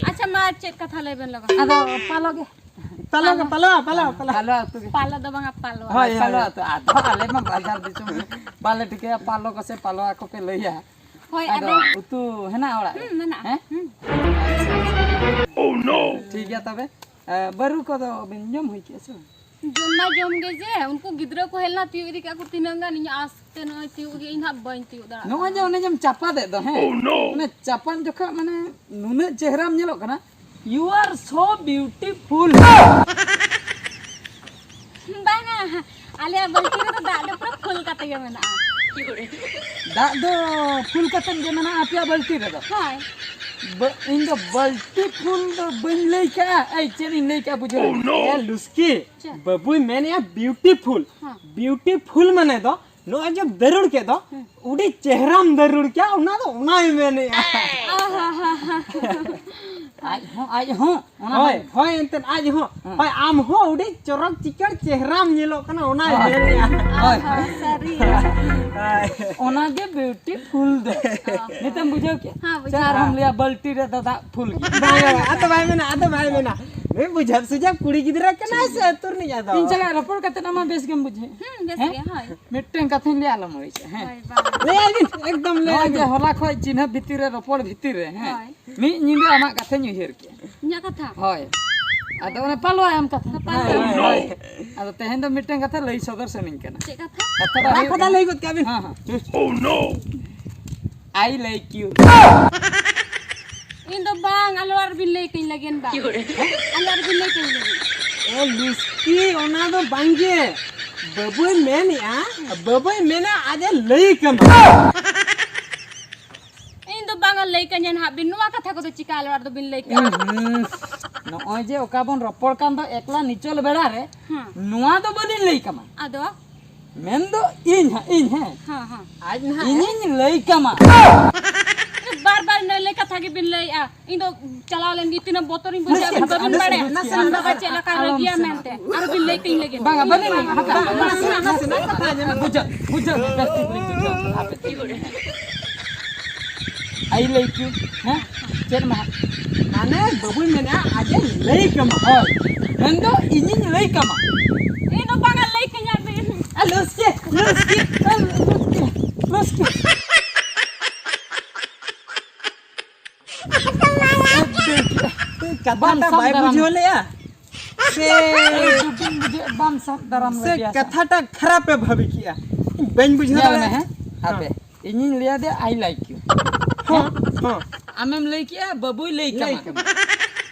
ᱟᱪᱪᱷᱟ, ᱢᱟ ᱪᱮᱫ ᱠᱟᱛᱷᱟ ᱞᱟᱹᱭ ᱵᱮᱱ ᱞᱚᱜᱚᱱ? ᱟᱫᱚ ᱯᱟᱞᱚ ᱜᱮ᱾ ᱯᱟᱞᱚ ᱜᱮ, ᱯᱟᱞᱚ, ᱯᱟᱞᱚ, ᱯᱟᱞᱚ᱾ ᱯᱟᱞᱚ ᱩᱛᱩ ᱜᱮ᱾ ᱯᱟᱞᱚ ᱫᱚ ᱵᱟᱝᱟ, ᱯᱟᱞᱣᱟ᱾ ᱦᱳᱭ, ᱦᱳᱭ, ᱯᱟᱞᱚ ᱦᱳᱭ᱾ ᱩᱛᱩ᱾ ᱟᱫᱚ ᱟᱞᱮ ᱢᱟ ᱵᱟᱡᱟᱨ ᱫᱤᱥᱚᱢ ᱨᱮ ᱵᱟᱞᱮ ᱴᱷᱤᱠᱟᱹᱭᱟ ᱯᱟᱞᱚ ᱠᱚ ᱥᱮ ᱯᱟᱞᱣᱟ ᱠᱚᱯᱮ ᱞᱟᱹᱭᱟ᱾ ᱦᱳᱭ, ᱟᱫᱚ ᱟᱫᱚ ᱩᱛᱩ ᱦᱮᱱᱟᱜᱼᱟ ᱚᱲᱟᱜ ᱨᱮ? ᱦᱩᱸ, ᱢᱮᱱᱟᱜᱼᱟ᱾ ᱦᱮᱸ? ᱦᱩᱸ᱾ ᱴᱷᱤᱠ ᱜᱮᱭᱟ ᱛᱚᱵᱮ᱾ ᱮ, ᱵᱟᱹᱨᱩ ᱠᱚᱫᱚ ᱵᱤᱱ ᱡᱚᱢ ᱦᱩᱭ ᱠᱮᱜᱼᱟ ᱥᱮ ᱵᱟᱝ? ᱡᱚᱢ ᱢᱟ ᱡᱚᱢ ᱜᱮ ᱡᱮ, ᱩᱱᱠᱩ ᱜᱤᱫᱽᱨᱟᱹ ᱠᱚ ᱦᱮᱡ ᱞᱮᱱᱟ, ᱛᱤᱭᱳᱜ ᱤᱫᱤ ᱠᱮᱜᱼᱟ ᱠᱚ ᱛᱤᱱᱟᱹᱜ ᱜᱟᱱ, ᱤᱧ ᱟᱥᱛᱮ ᱱᱚᱜᱼᱚᱭ ᱛᱤᱭᱳᱜ ᱜᱮ, ᱤᱧ ᱦᱟᱸᱜ ᱵᱟᱹᱧ ᱛᱤᱭᱳᱜ ᱫᱟᱲᱮᱭᱟᱜ ᱱᱚᱜᱼᱚᱭ ᱡᱮ ᱠᱟᱱᱟ᱾ ᱚᱱᱮ ᱡᱮᱢ ᱪᱟᱯᱟᱫᱮᱫ ᱫᱚ, ᱦᱮᱸ? Oh no! ᱚᱱᱮ ᱪᱟᱯᱟᱫ ᱡᱚᱠᱷᱚᱱ ᱢᱟᱱᱮ ᱱᱩᱱᱟᱹᱜ ᱪᱮᱦᱨᱟᱢ ᱧᱮᱞᱚᱜ ᱠᱟᱱᱟ, you are so beautiful. ᱵᱟᱝᱟ, ᱟᱞᱮᱭᱟᱜ ᱵᱟᱹᱞᱛᱤ ᱨᱮᱫᱚ ᱫᱟᱜ ᱫᱚ ᱯᱩᱨᱟᱹ ᱯᱷᱩᱞ ᱠᱟᱛᱮ ᱜᱮ ᱢᱮᱱᱟᱜᱼᱟ᱾ ᱫᱟᱜ ᱫᱚ ᱯᱷᱩᱞ ᱠᱟᱛᱮ ᱜᱮ ᱢᱮᱱᱟᱜᱼᱟ ᱟᱯᱮᱭᱟᱜ ᱵᱟᱹᱞᱛᱤ ᱨᱮᱫᱚ? ᱦᱳᱭ᱾ ᱵᱟ-, ᱤᱧ ᱫᱚ ᱵᱟᱹᱞᱛᱤ ᱯᱷᱩᱞ ᱫᱚ ᱵᱟᱹᱧ ᱞᱟᱹᱭ ᱠᱟᱜᱼᱟ᱾ ᱮᱭ, ᱪᱮᱫ ᱤᱧ ᱞᱟᱹᱭ ᱠᱟᱜᱼᱟ ᱵᱩᱡᱷᱟᱹᱣ? Oh no! ᱮ ᱞᱩᱥᱠᱤ, ᱪᱮᱫ? ᱵᱟᱹᱵᱩᱭ ᱢᱮᱱᱮᱜᱼᱟ beautiful᱾ ᱦᱮᱸ᱾ Beautiful ᱢᱟᱱᱮ ᱫᱚ ᱱᱚᱜᱼᱚᱭ ᱡᱮ ᱫᱟᱹᱨᱩᱲ ᱠᱮᱫ ᱫᱚ, ᱦᱮᱸ᱾ ᱩᱰᱤ ᱪᱮᱦᱨᱟᱢ ᱫᱟᱹᱨᱩᱲ ᱠᱮᱜᱼᱟ, ᱚᱱᱟ ᱫᱚ ᱚᱱᱟᱭ ᱢᱮᱱᱮᱜᱼᱟ᱾ ᱟᱦᱟ, ᱦᱟ, ᱦᱟ, ᱦᱟ᱾ ᱟᱡ ᱦᱚᱸ, ᱟᱡ ᱦᱚᱸ, ᱚᱱᱟ ᱦᱳᱭ, ᱦᱚᱸ᱾ ᱦᱳᱭ, ᱮᱱᱛᱮᱫ ᱟᱡ ᱦᱚᱸ᱾ ᱦᱮᱸ᱾ ᱦᱳᱭ, ᱟᱢ ᱦᱚᱸ ᱩᱰᱤ ᱪᱚᱨᱚᱠ ᱪᱤᱠᱟᱹᱲ ᱪᱮᱦᱨᱟᱢ ᱧᱮᱞᱚᱜ ᱠᱟᱱᱟ, ᱚᱱᱟᱭ ᱦᱳᱭ᱾ ᱢᱮᱱᱮᱜᱼᱟ᱾ ᱦᱳᱭ, ᱦᱳᱭ᱾ ᱥᱟᱹᱨᱤ᱾ ᱦᱳᱭ᱾ ᱚᱱᱟᱜᱮ beautiful ᱫᱚ᱾ ᱚ᱾ ᱱᱤᱛᱮᱢ ᱵᱩᱡᱷᱟᱹᱣ ᱠᱮᱜᱼᱟ? ᱦᱮᱸ, ᱥᱮ ᱵᱩᱡᱷᱟᱹᱣ᱾ ᱟᱨᱦᱚᱸᱢ ᱞᱟᱹᱭᱟ ᱵᱟᱹᱞᱛᱤ ᱨᱮᱫᱚ ᱫᱟᱜ ᱯᱷᱩᱞ ᱜᱮ? ᱵᱟᱝ, ᱵᱟᱝ, ᱟᱫᱚ ᱵᱟᱭ ᱢᱮᱱᱟ, ᱟᱫᱚ ᱵᱟᱭ ᱢᱮᱱᱟ᱾ ᱱᱩᱭ ᱵᱩᱡᱷᱟᱹᱣ ᱥᱩᱡᱷᱟᱹᱣ ᱠᱩᱲᱤ ᱜᱤᱫᱽᱨᱟᱹ ᱠᱟᱱᱟᱭ ᱥᱮ ᱟᱹᱛᱩ ᱨᱤᱱᱤᱡ ᱟᱫᱚ? ᱤᱧ ᱥᱟᱞᱟᱜ ᱨᱚᱯᱚᱲ ᱠᱟᱛᱮ ᱟᱢ ᱢᱟ ᱵᱮᱥ ᱜᱮᱢ ᱵᱩᱡᱷᱟᱹᱣ᱾ ᱦᱩᱸ, ᱵᱮᱥ ᱦᱮᱸ? ᱜᱮ, ᱦᱳᱭ᱾ ᱢᱤᱫᱴᱮᱱ ᱠᱟᱛᱷᱟᱧ ᱞᱟᱹᱭᱟ, ᱟᱞᱚᱢ ᱟᱹᱲᱤᱥᱚᱜᱼᱟ, ᱦᱮᱸ? ᱦᱳᱭ, ᱵᱟᱝ᱾ ᱞᱟᱹᱭ ᱟᱹᱧ, ᱮᱠᱫᱚᱢ ᱞᱟᱹᱭ ᱱᱚᱜᱼᱚᱭ ᱡᱮ ᱟᱹᱧ᱾ ᱦᱚᱞᱟ ᱠᱷᱚᱡ ᱪᱤᱱᱦᱟᱹ ᱵᱷᱤᱛᱤᱨ ᱨᱮ, ᱨᱚᱯᱚᱲ ᱵᱷᱤᱛᱤᱨ ᱨᱮ, ᱦᱮᱸ? ᱦᱳᱭ᱾ ᱢᱤᱫ ᱧᱤᱫᱟᱹ ᱟᱢᱟᱜ ᱠᱟᱛᱷᱟᱧ ᱩᱭᱦᱟᱹᱨ ᱠᱮᱜᱼᱟ᱾ ᱤᱧᱟᱹᱜ ᱠᱟᱛᱷᱟ? ᱦᱳᱭ᱾ ᱟᱫᱚ ᱚᱱᱮ ᱯᱟᱞᱣᱟ ᱮᱢ ᱠᱟᱛᱷᱟ᱾ ᱯᱟᱞᱣᱟ᱾ ᱦᱳᱭ᱾ ᱟᱫᱚ ᱛᱮᱦᱮᱧ ᱫᱚ ᱢᱤᱫᱴᱮᱱ ᱠᱟᱛᱷᱟ ᱞᱟᱹᱭ ᱥᱚᱫᱚᱨ ᱥᱟᱱᱟᱧ ᱠᱟᱱᱟ᱾ ᱪᱮᱫ ᱠᱟᱛᱷᱟ? ᱠᱟᱛᱷᱟ ᱫᱚ ᱨᱟᱜ ᱦᱩᱭᱩᱜ ᱠᱟᱛᱷᱟ ᱠᱟᱱᱟ, ᱞᱟᱹᱭ ᱜᱚᱫ ᱠᱟᱜ ᱵᱤᱱ᱾ ᱦᱮᱸ, ᱦᱮᱸ᱾ Oh no! I like you. ᱤᱧ ᱫᱚ ᱵᱟᱝ, ᱟᱞᱮ ᱚᱲᱟᱜ ᱨᱮᱵᱤᱱ ᱞᱟᱹᱭ ᱠᱟᱹᱧ ᱞᱟᱹᱜᱤᱫ ᱵᱟᱝ᱾ ᱟᱞᱮ ᱚᱲᱟᱜ ᱨᱮᱵᱤᱱ ᱞᱟᱹᱭ ᱠᱟᱹᱧ ᱞᱟᱹᱜᱤᱫ᱾ ᱮ ᱞᱩᱥᱠᱤ, ᱚᱱᱟ ᱫᱚ ᱵᱟᱝᱜᱮ᱾ ᱵᱟᱹᱵᱩᱭ ᱢᱮᱱᱮᱜᱼᱟ, ᱵᱟᱹᱵᱩᱭ ᱢᱮᱱᱟ ᱟᱡ ᱮ ᱞᱟᱹᱭ ᱠᱟᱢᱟ᱾ ᱤᱧ ᱫᱚ ᱵᱟᱝ ᱮ ᱞᱟᱹᱭ ᱠᱟᱹᱧᱟ ᱱᱟᱦᱟᱜ ᱵᱤᱱ᱾ ᱱᱚᱣᱟ ᱠᱟᱛᱷᱟ ᱠᱚᱫᱚ ᱪᱤᱠᱟ ᱟᱞᱮ ᱚᱲᱟᱜ ᱨᱮᱫᱚ ᱵᱤᱱ ᱞᱟᱹᱭ ᱠᱟᱜᱼᱟ? ᱦᱩᱸ, ᱱᱚᱜᱼᱚᱭ ᱡᱮ ᱚᱠᱟ ᱵᱚᱱ ᱨᱚᱯᱚᱲ ᱠᱟᱱ ᱫᱚ ᱮᱠᱞᱟ ᱱᱤᱪᱚᱞ ᱵᱮᱲᱟ ᱨᱮ, ᱦᱮᱸ᱾ ᱱᱚᱣᱟ ᱫᱚ ᱵᱟᱹᱞᱤᱧ ᱞᱟᱹᱭ ᱠᱟᱢᱟ᱾ ᱟᱫᱚ? ᱢᱮᱱᱫᱚ ᱤᱧ ᱦᱟᱸᱜ, ᱤᱧ, ᱦᱮᱸ᱾ ᱦᱮᱸ, ᱦᱮᱸ᱾ ᱟᱡ ᱱᱟᱦᱟᱜ ᱤᱧᱤᱧ ᱞᱟᱹᱭ ᱠᱟᱢᱟ᱾ ᱵᱟᱨ ᱵᱟᱨ ᱤᱱᱟᱹ ᱞᱟᱹᱭ ᱠᱟᱛᱷᱟ ᱜᱮᱵᱤᱱ ᱞᱟᱹᱭᱮᱜᱼᱟ᱾ ᱤᱧ ᱫᱚ ᱪᱟᱞᱟᱣ ᱞᱮᱱ ᱜᱮ, ᱛᱤᱱᱟᱹᱜ ᱵᱚᱛᱚᱨᱤᱧ ᱵᱩᱡᱷᱟᱹᱣᱟ, ᱱᱟᱥᱮ, ᱟᱹᱵᱤᱱ ᱵᱟᱹᱵᱤᱱ ᱱᱟᱥᱮ, ᱵᱟᱲᱟᱭᱟ᱾ ᱱᱟᱥᱮ, ᱟᱢ ᱵᱟᱵᱟ ᱪᱮᱫ ᱞᱮᱠᱟ ᱨᱟᱹᱜᱤᱭᱟ ᱢᱮᱱᱛᱮ᱾ ᱟᱨᱚ ᱵᱤᱱ ᱞᱟᱹᱭ ᱛᱤᱧ ᱞᱟᱹᱜᱤᱫ᱾ ᱵᱟᱝᱟ, ᱵᱟᱹᱞᱤᱧ ᱞᱟᱹᱭᱟ᱾ ᱦᱟᱯᱮ, ᱦᱟᱯᱮ, ᱱᱟᱥᱮ, ᱱᱟᱥᱮ, ᱱᱟᱥᱮ, ᱵᱩᱡᱷᱟᱹᱣ, ᱵᱩᱡᱷᱟᱹᱣ, ᱵᱮᱥ ᱴᱷᱤᱠ ᱞᱤᱧ ᱵᱩᱡᱷᱟᱹᱣ᱾ ᱦᱟᱯᱮ, ᱛᱤᱸᱜᱩ ᱞᱮ ᱦᱮᱸ᱾ I like you, ᱦᱮᱸ? ᱪᱮᱫ ᱢᱟ? ᱢᱟᱱᱮ, ᱵᱟᱹᱵᱩᱭ ᱢᱮᱱᱟ, ᱟᱡ ᱮ ᱞᱟᱹᱭ ᱠᱟᱢᱟ᱾ ᱦᱳᱭ᱾ ᱢᱮᱱᱫᱚ, ᱤᱧᱤᱧ ᱞᱟᱹᱭ ᱠᱟᱢᱟ᱾ ᱤᱧ ᱫᱚ ᱵᱟᱝᱟ ᱞᱟᱹᱭ ᱠᱟᱹᱧᱟ ᱵᱤᱱ᱾ ᱟ, ᱞᱩᱥᱠᱤ, ᱞᱩᱥᱠᱤ, ᱟ, ᱞᱩᱥᱠᱤ, ᱞᱩᱥᱠᱤ᱾ ᱠᱟᱛᱷᱟ ᱵᱟᱢ ᱴᱟᱜ ᱥᱟᱵ ᱵᱟᱭ ᱫᱟᱨᱟᱢ᱾ ᱵᱩᱡᱷᱟᱹᱣ ᱞᱮᱜᱼᱟ᱾ ᱥᱮ ᱮᱭ ᱡᱩᱫᱤᱢ ᱵᱩᱡᱷᱟᱹᱣ, ᱵᱟᱢ ᱥᱟᱵ ᱫᱟᱨᱟᱢ ᱥᱮ ᱞᱮᱫᱮᱭᱟ ᱥᱮ? ᱠᱟᱛᱷᱟᱴᱟᱜ ᱠᱷᱟᱨᱟᱯ ᱮ ᱵᱷᱟᱵᱤ ᱠᱮᱜᱼᱟ᱾ ᱤᱧ ᱵᱟᱹᱧ ᱵᱩᱡᱷᱟᱹᱣ ᱧᱮᱞ ᱢᱮ, ᱫᱟᱲᱮᱭᱟᱜᱼᱟ᱾ ᱦᱮᱸ? ᱦᱮᱸ᱾ ᱦᱟᱯᱮ, ᱤᱧᱤᱧ ᱞᱟᱹᱭ ᱟᱫᱮᱭᱟ, "I like you." ᱦᱮᱸ? ᱦᱮᱸ᱾ ᱟᱢᱮᱢ ᱞᱟᱹᱭ ᱠᱮᱜᱼᱟ, "ᱵᱟᱹᱵᱩᱭ ᱞᱟᱹᱭ ᱞᱟᱹᱭ ᱠᱟᱢᱟ᱾" ᱠᱟᱢᱟ᱾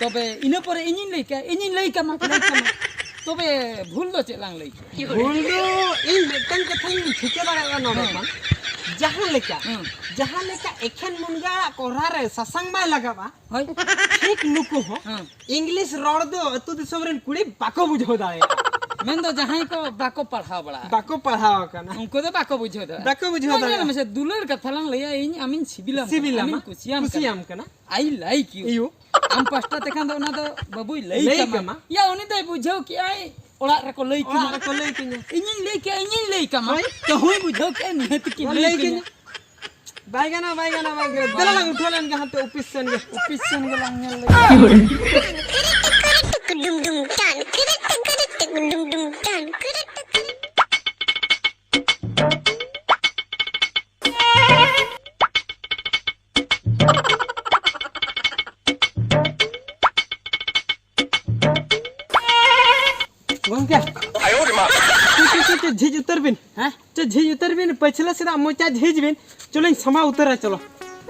ᱛᱚᱵᱮ ᱤᱱᱟᱹ ᱯᱚᱨᱮ ᱤᱧᱤᱧ ᱞᱟᱹᱭ ᱠᱮᱜᱼᱟ, "ᱤᱧᱤᱧ ᱞᱟᱹᱭ ᱠᱟᱢᱟ᱾" ᱞᱟᱹᱭ ᱠᱟᱢᱟ᱾ ᱛᱚᱵᱮ ᱵᱷᱩᱞ ᱫᱚ ᱪᱮᱫ ᱞᱟᱝ ᱞᱟᱹᱭ ᱠᱮᱜᱼᱟ? ᱵᱷᱩᱞ ᱫᱚ ᱤᱧ ᱢᱤᱫᱴᱟᱝ ᱠᱟᱛᱷᱟᱧ ᱴᱷᱤᱠᱟᱹ ᱫᱟᱲᱮᱭᱟᱜᱼᱟ ᱱᱚᱰᱮ ᱦᱮᱸ᱾ ᱠᱷᱚᱱ, ᱡᱟᱦᱟᱸ ᱞᱮᱠᱟ, ᱦᱮᱸ᱾ ᱡᱟᱦᱟᱸ ᱞᱮᱠᱟ ᱮᱠᱷᱮᱱ ᱢᱩᱱᱜᱟᱹ ᱟᱲᱟᱜ ᱠᱚᱨᱦᱟ ᱨᱮ ᱥᱟᱥᱟᱝ ᱵᱟᱭ ᱞᱟᱜᱟᱜᱼᱟ, ᱦᱳᱭ᱾ ᱴᱷᱤᱠ ᱱᱩᱠᱩ ᱦᱚᱸ ᱦᱮᱸ᱾ ᱤᱝᱞᱤᱥ ᱨᱚᱲ ᱫᱚ ᱟᱹᱛᱩ ᱫᱤᱥᱚᱢ ᱨᱮᱱ ᱠᱩᱲᱤ ᱵᱟᱠᱚ ᱵᱩᱡᱷᱟᱹᱣ ᱫᱟᱲᱮᱭᱟᱜᱼᱟ᱾ ᱢᱮᱱᱫᱚ ᱡᱟᱦᱟᱸᱭ ᱠᱚ ᱵᱟᱠᱚ ᱯᱟᱲᱦᱟᱣ ᱵᱟᱲᱟ ᱟᱠᱟᱱᱟ᱾ ᱵᱟᱠᱚ ᱯᱟᱲᱦᱟᱣ ᱟᱠᱟᱱᱟ᱾ ᱩᱱᱠᱩ ᱫᱚ ᱵᱟᱠᱚ ᱵᱩᱡᱷᱟᱹᱣ ᱫᱟᱲᱮᱭᱟᱜᱼᱟ᱾ ᱵᱟᱠᱚ ᱵᱩᱡᱷᱟᱹᱣ ᱱᱚᱣᱟ ᱧᱮᱞ ᱫᱟᱲᱮᱭᱟᱜᱼᱟ᱾ ᱢᱮᱥᱮ, ᱫᱩᱞᱟᱹᱲ ᱠᱟᱛᱷᱟ ᱞᱟᱝ ᱞᱟᱹᱭᱟ, ᱤᱧ ᱟᱢᱤᱧ ᱥᱤᱵᱤᱞᱟᱢ ᱠᱟᱱᱟ, ᱥᱤᱵᱤᱞᱟᱢᱟ᱾ ᱟᱢᱤᱧ ᱠᱩᱥᱤᱭᱟᱢ ᱠᱟᱱᱟ᱾ ᱠᱩᱥᱤᱭᱟᱢ ᱠᱟᱱᱟ᱾ I like you. You. ᱟᱢ ᱯᱟᱥᱴᱟ ᱛᱮᱠᱷᱟᱱ ᱫᱚ ᱚᱱᱟ ᱫᱚ ᱵᱟᱹᱵᱩᱭ ᱞᱟᱹᱭ ᱞᱟᱹᱭ ᱠᱟᱢᱟ᱾ ᱠᱟᱢᱟ᱾ ᱭᱟ, ᱩᱱᱤ ᱫᱚᱭ ᱵᱩᱡᱷᱟᱹᱣ ᱠᱮᱜᱼᱟᱭ, ᱚᱲᱟᱜ ᱨᱮᱠᱚ ᱞᱟᱹᱭ ᱚᱲᱟᱜ ᱠᱤᱧᱟ᱾ ᱨᱮᱠᱚ ᱞᱟᱹᱭ ᱠᱤᱧᱟ᱾ ᱤᱧᱤᱧ ᱞᱟᱹᱭ ᱠᱮᱜᱼᱟ, ᱤᱧᱤᱧ ᱞᱟᱹᱭ ᱠᱟᱢᱟ᱾ ᱦᱳᱭ᱾ ᱛᱚ ᱦᱩᱸᱭ ᱵᱩᱡᱷᱟᱹᱣ ᱠᱮᱜᱼᱟ, ᱱᱤᱦᱟᱹᱛ ᱠᱤᱱ ᱞᱟᱹᱭ ᱞᱟᱹᱭ ᱠᱤᱧᱟ᱾ ᱠᱤᱧᱟ᱾ ᱵᱟᱭ ᱜᱟᱱᱚᱜᱼᱟ, ᱵᱟᱭ ᱜᱟᱱᱚᱜᱼᱟ, ᱵᱟᱭ ᱜᱟᱱᱚᱜᱼᱟ᱾ ᱫᱮᱞᱟ ᱞᱟᱝ ᱩᱴᱷᱟᱹᱣ ᱞᱮᱱ ᱜᱮ ᱦᱟᱱᱛᱮ ᱚᱯᱷᱤᱥ ᱥᱮᱱ ᱜᱮ᱾ ᱚᱯᱷᱤᱥ ᱥᱮᱱ ᱜᱮ ᱞᱟᱝ ᱧᱮᱞ ᱞᱮᱜᱮ᱾ ᱜᱚᱝᱠᱮ᱾ ᱪᱮ, ᱪᱮ, ᱪᱮ, ᱪᱮ, ᱡᱷᱤᱡ ᱩᱛᱟᱹᱨ ᱵᱤᱱ᱾ ᱦᱮᱸ? ᱪᱮ, ᱡᱷᱤᱡ ᱩᱛᱟᱹᱨ ᱵᱤᱱ, ᱯᱟᱹᱪᱷᱞᱟᱹ ᱥᱮᱱᱟᱜ ᱢᱚᱪᱟ ᱡᱷᱤᱡ ᱵᱤᱱ᱾ ᱪᱚᱞᱚᱧ ᱥᱟᱢᱟᱣ ᱩᱛᱟᱹᱨᱟ, ᱪᱚᱞᱚ᱾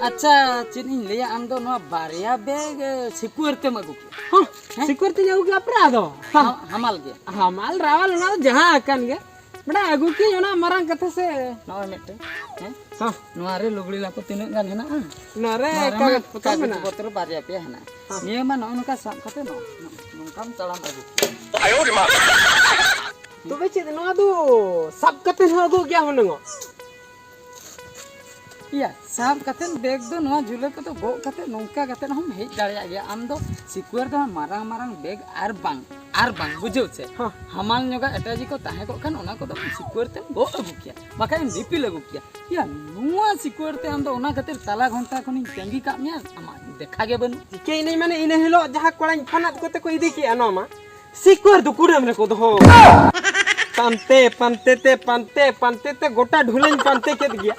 ᱟᱪᱪᱷᱟ, ᱪᱮᱫ ᱤᱧ ᱞᱟᱹᱭᱟ, ᱟᱢ ᱫᱚ ᱱᱚᱣᱟ ᱵᱟᱨᱭᱟ ᱵᱮᱜᱽ, ᱮ, ᱥᱤᱠᱩᱣᱟᱹᱨ ᱛᱮᱢ ᱟᱹᱜᱩ ᱠᱮᱫᱟ᱾ ᱦᱚᱸ, ᱦᱮᱸ? ᱥᱤᱠᱩᱣᱟᱹᱨ ᱛᱮᱧ ᱟᱹᱜᱩ ᱠᱮᱫᱟ ᱯᱨᱟᱭ ᱫᱚ᱾ ᱦᱟᱢ-, ᱦᱟᱢᱟᱞ ᱜᱮ᱾ ᱦᱟᱢᱟᱞ ᱨᱟᱣᱟᱞ ᱚᱱᱟ ᱫᱚ ᱡᱟᱦᱟᱸ ᱟᱠᱟᱱ ᱜᱮ᱾ ᱵᱟᱰᱟᱭ ᱟᱹᱜᱩ ᱠᱤᱧ ᱚᱱᱟ ᱢᱟᱨᱟᱝ ᱠᱟᱛᱷᱟ ᱥᱮ᱾ ᱱᱚᱜᱼᱚᱭ ᱢᱤᱫᱴᱮᱱ, ᱦᱮᱸ? ᱦᱚᱸ᱾ ᱱᱚᱣᱟ ᱨᱮ ᱞᱩᱜᱽᱲᱤ ᱞᱟᱯᱚ ᱛᱤᱱᱟᱹᱜ ᱜᱟᱱ ᱦᱮᱱᱟᱜᱼᱟ? ᱱᱚᱣᱟ ᱨᱮ ᱱᱚᱣᱟ ᱨᱮᱢᱟ ᱠᱟᱜᱚᱡᱽ ᱯᱚᱛᱨᱚ ᱠᱟᱜᱚᱡᱽ ᱢᱮᱱᱟᱜᱼᱟ᱾ ᱯᱚᱛᱨᱚ ᱵᱟᱨᱭᱟ ᱯᱮᱭᱟ ᱦᱮᱱᱟᱜᱼᱟ᱾ ᱦᱚᱸ᱾ ᱱᱤᱭᱟᱹ ᱢᱟ ᱱᱚᱜᱼᱚ ᱱᱚᱝᱠᱟ ᱥᱟᱵ ᱠᱟᱛᱮ ᱱᱚᱜᱼᱚ ᱱᱚᱝᱠᱟᱢ ᱛᱟᱲᱟᱢ ᱟᱹᱜᱩ ᱠᱮᱭᱟ᱾ ᱛᱚᱵᱮ ᱪᱮᱫ ᱱᱚᱣᱟ ᱫᱚ ᱥᱟᱵ ᱠᱟᱛᱮ ᱦᱚᱸ ᱟᱹᱜᱩ ᱜᱮᱭᱟ ᱦᱩᱱᱟᱹᱝᱚᱜ? ᱤᱭᱟ, ᱥᱟᱵ ᱠᱟᱛᱮ ᱵᱮᱜᱽ ᱫᱚ ᱱᱚᱣᱟ ᱡᱷᱩᱞᱟᱹ ᱠᱚᱫᱚ ᱜᱚᱜ ᱠᱟᱛᱮ ᱱᱚᱝᱠᱟ ᱠᱟᱛᱮ ᱦᱚᱸᱢ ᱦᱮᱡ ᱫᱟᱲᱮᱭᱟᱜ ᱜᱮᱭᱟ᱾ ᱟᱢ ᱫᱚ ᱥᱤᱠᱩᱣᱟᱹᱨ ᱫᱚ ᱢᱟᱨᱟᱝ ᱢᱟᱨᱟᱝ ᱵᱮᱜᱽ ᱟᱨ ᱵᱟᱝ, ᱟᱨ ᱵᱟᱝ, ᱵᱩᱡᱷᱟᱹᱣ ᱥᱮ? ᱦᱚᱸ᱾ ᱦᱟᱢᱟᱞ ᱧᱚᱜᱟᱜ ᱮᱴᱟᱜ ᱠᱚ ᱛᱟᱦᱮᱸ ᱠᱚᱜ ᱠᱷᱟᱱ ᱚᱱᱟ ᱠᱚᱫᱚ ᱥᱤᱠᱩᱣᱟᱹᱨ ᱛᱮᱢ ᱜᱚᱜ ᱟᱹᱜᱩ ᱠᱮᱭᱟ, ᱵᱟᱠᱷᱟᱡ ᱮᱢ ᱫᱤᱯᱤᱞ ᱟᱹᱜᱩ ᱠᱮᱭᱟ᱾ ᱤᱭᱟ, ᱱᱚᱣᱟ ᱥᱤᱠᱩᱣᱟᱹᱨ ᱛᱮ ᱟᱢ ᱫᱚ ᱚᱱᱟ ᱠᱷᱟᱹᱛᱤᱨ ᱛᱟᱞᱟ ᱜᱷᱚᱱᱴᱟ ᱠᱷᱚᱱᱤᱧ ᱛᱟᱺᱜᱤ ᱠᱟᱜ ᱢᱮᱭᱟ, ᱟᱢᱟᱜ ᱫᱮᱠᱷᱟ ᱜᱮ ᱵᱟᱹᱱᱩᱜ᱾ ᱪᱤᱠᱟᱹᱭᱮᱱᱟᱹᱧ ᱢᱟᱱᱮ ᱤᱱᱟᱹ ᱦᱤᱞᱳᱜ ᱡᱟᱦᱟᱸ ᱠᱚᱲᱟᱧ ᱯᱷᱳᱱ ᱟᱫ ᱠᱚᱛᱮ ᱠᱚ ᱤᱫᱤ ᱠᱮᱜᱼᱟ ᱱᱚᱣᱟ ᱢᱟ, ᱥᱤᱠᱩᱣᱟᱹᱨ ᱫᱚ ᱠᱩᱰᱟᱹᱢ ᱨᱮᱠᱚ ᱫᱚᱦᱚ ᱠᱟᱜᱼᱟ᱾ ᱯᱟᱱᱛᱮ, ᱯᱟᱱᱛᱮ ᱛᱮ, ᱯᱟᱱᱛᱮ, ᱯᱟᱱᱛᱮ ᱛᱮ ᱜᱚᱴᱟ ᱰᱷᱩᱞᱟᱹᱧ ᱯᱟᱱᱛᱮ ᱠᱮᱫ ᱜᱮᱭᱟ᱾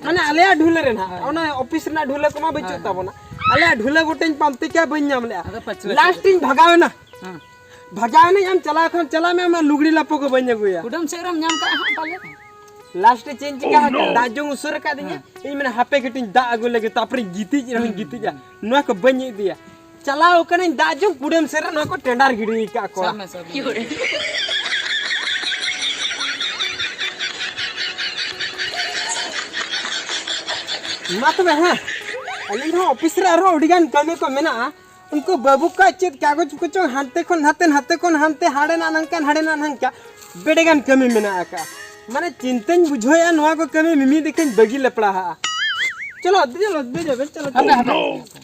ᱢᱟᱱᱮ ᱟᱞᱮᱭᱟᱜ ᱰᱷᱩᱞᱟᱹ ᱨᱮ ᱱᱟᱦᱟᱜ, ᱦᱳᱭ᱾ ᱚᱱᱟ ᱚᱯᱷᱤᱥ ᱨᱮᱱᱟᱜ ᱰᱷᱩᱞᱟᱹ ᱠᱚᱢᱟ ᱵᱟᱹᱪᱩᱜ ᱦᱳᱭ᱾ ᱛᱟᱵᱚᱱᱟ᱾ ᱟᱞᱮᱭᱟᱜ ᱰᱷᱩᱞᱟᱹ ᱜᱚᱴᱟᱧ ᱯᱟᱱᱛᱮ ᱠᱮᱜᱼᱟ, ᱵᱟᱹᱧ ᱧᱟᱢ ᱞᱮᱜᱼᱟ᱾ ᱟᱫᱚ ᱯᱟᱹᱪᱷᱞᱟᱹ ᱞᱟᱥᱴ ᱤᱧ ᱵᱷᱟᱜᱟᱣ ᱮᱱᱟ᱾ ᱦᱮᱸ᱾ ᱵᱷᱟᱜᱟᱣ ᱮᱱᱟᱹᱧ, ᱟᱢ ᱪᱟᱞᱟᱣ ᱠᱷᱟᱱ ᱪᱟᱞᱟᱜ ᱢᱮ, ᱟᱢᱟᱜ ᱞᱩᱜᱽᱲᱤ ᱞᱟᱯᱚ ᱠᱚ ᱵᱟᱹᱧ ᱟᱹᱜᱩᱭᱟ᱾ ᱠᱩᱰᱟᱹᱢ ᱥᱮᱫ ᱨᱮᱢ ᱧᱟᱢ ᱠᱟᱜᱼᱟ ᱦᱟᱸᱜ ᱯᱟᱞᱮ᱾ ᱞᱟᱥᱴ ᱨᱮ ᱪᱮᱫ ᱤᱧ ᱪᱤᱠᱟ ᱦᱟᱠᱟᱫᱟ? ᱫᱟᱜ ᱡᱚᱝ ᱩᱥᱟᱹᱨ ᱟᱠᱟᱫᱤᱧᱟ᱾ ᱦᱮᱸ᱾ ᱤᱧ ᱢᱮᱱᱟ, "ᱦᱟᱯᱮ ᱠᱟᱹᱴᱤᱡ ᱤᱧ ᱫᱟᱜ ᱟᱹᱜᱩ ᱞᱮᱜᱮ, ᱛᱟᱨᱯᱚᱨᱮᱧ ᱜᱤᱛᱤᱡ ᱨᱮᱦᱚᱸᱧ ᱜᱤᱛᱤᱡᱼᱟ, ᱱᱚᱣᱟ ᱠᱚ ᱵᱟᱹᱧ ᱤᱫᱤᱭᱟ᱾" ᱪᱟᱞᱟᱣ ᱠᱟᱹᱱᱟᱹᱧ ᱫᱟᱜ ᱡᱚᱝ, ᱠᱩᱰᱟᱹᱢ ᱥᱮᱫ ᱨᱮ ᱱᱚᱣᱟ ᱠᱚ ᱴᱮᱸᱰᱟᱨ ᱜᱤᱰᱤ ᱟᱠᱟᱫ ᱠᱚᱲᱟ᱾ ᱥᱟᱵ ᱢᱮ, ᱥᱟᱵ ᱢᱮ᱾ ᱢᱟ ᱛᱚᱵᱮ, ᱦᱮᱸ, ᱟᱹᱞᱤᱧ ᱦᱚᱸ ᱚᱯᱷᱤᱥ ᱨᱮ ᱟᱨᱦᱚᱸ ᱟᱹᱰᱤ ᱜᱟᱱ ᱠᱟᱹᱢᱤ ᱠᱚ ᱢᱮᱱᱟᱜᱼᱟ᱾ ᱩᱱᱠᱩ ᱵᱟᱹᱵᱩ ᱠᱚᱣᱟᱜ ᱪᱮᱫ ᱠᱟᱜᱚᱡᱽ ᱠᱚᱪᱚᱝ ᱦᱟᱱᱛᱮ ᱠᱷᱚᱱ ᱱᱟᱛᱮ, ᱱᱟᱛᱮ ᱠᱷᱚᱱ ᱦᱟᱱᱛᱮ, ᱦᱟᱸᱰᱮᱱᱟᱜ ᱱᱟᱝᱠᱟᱱ, ᱦᱟᱸᱰᱮᱱᱟᱜ ᱱᱟᱝᱠᱟ, ᱵᱮᱰᱮᱜᱟᱱ ᱠᱟᱹᱢᱤ ᱢᱮᱱᱟᱜ ᱟᱠᱟᱫᱼᱟ᱾ ᱢᱟᱱᱮ ᱪᱤᱱᱛᱟᱹᱧ ᱵᱩᱡᱷᱟᱹᱣᱮᱫᱼᱟ, ᱱᱚᱣᱟ ᱠᱚ ᱠᱟᱹᱢᱤ ᱢᱤᱢᱤᱫ ᱫᱤᱠᱷᱟᱹᱧ ᱵᱟᱹᱜᱤ ᱞᱮᱯᱲᱟᱦᱟᱜᱼᱟ᱾ ᱪᱚᱞᱚ, ᱫᱮᱡᱚᱜ, ᱫᱮᱡᱚᱜ ᱵᱮᱱ, ᱪᱚᱞᱚ, ᱦᱟᱯᱮ, ᱪᱚᱞᱚ᱾ ᱦᱟᱯᱮ, ᱦᱟᱯᱮ᱾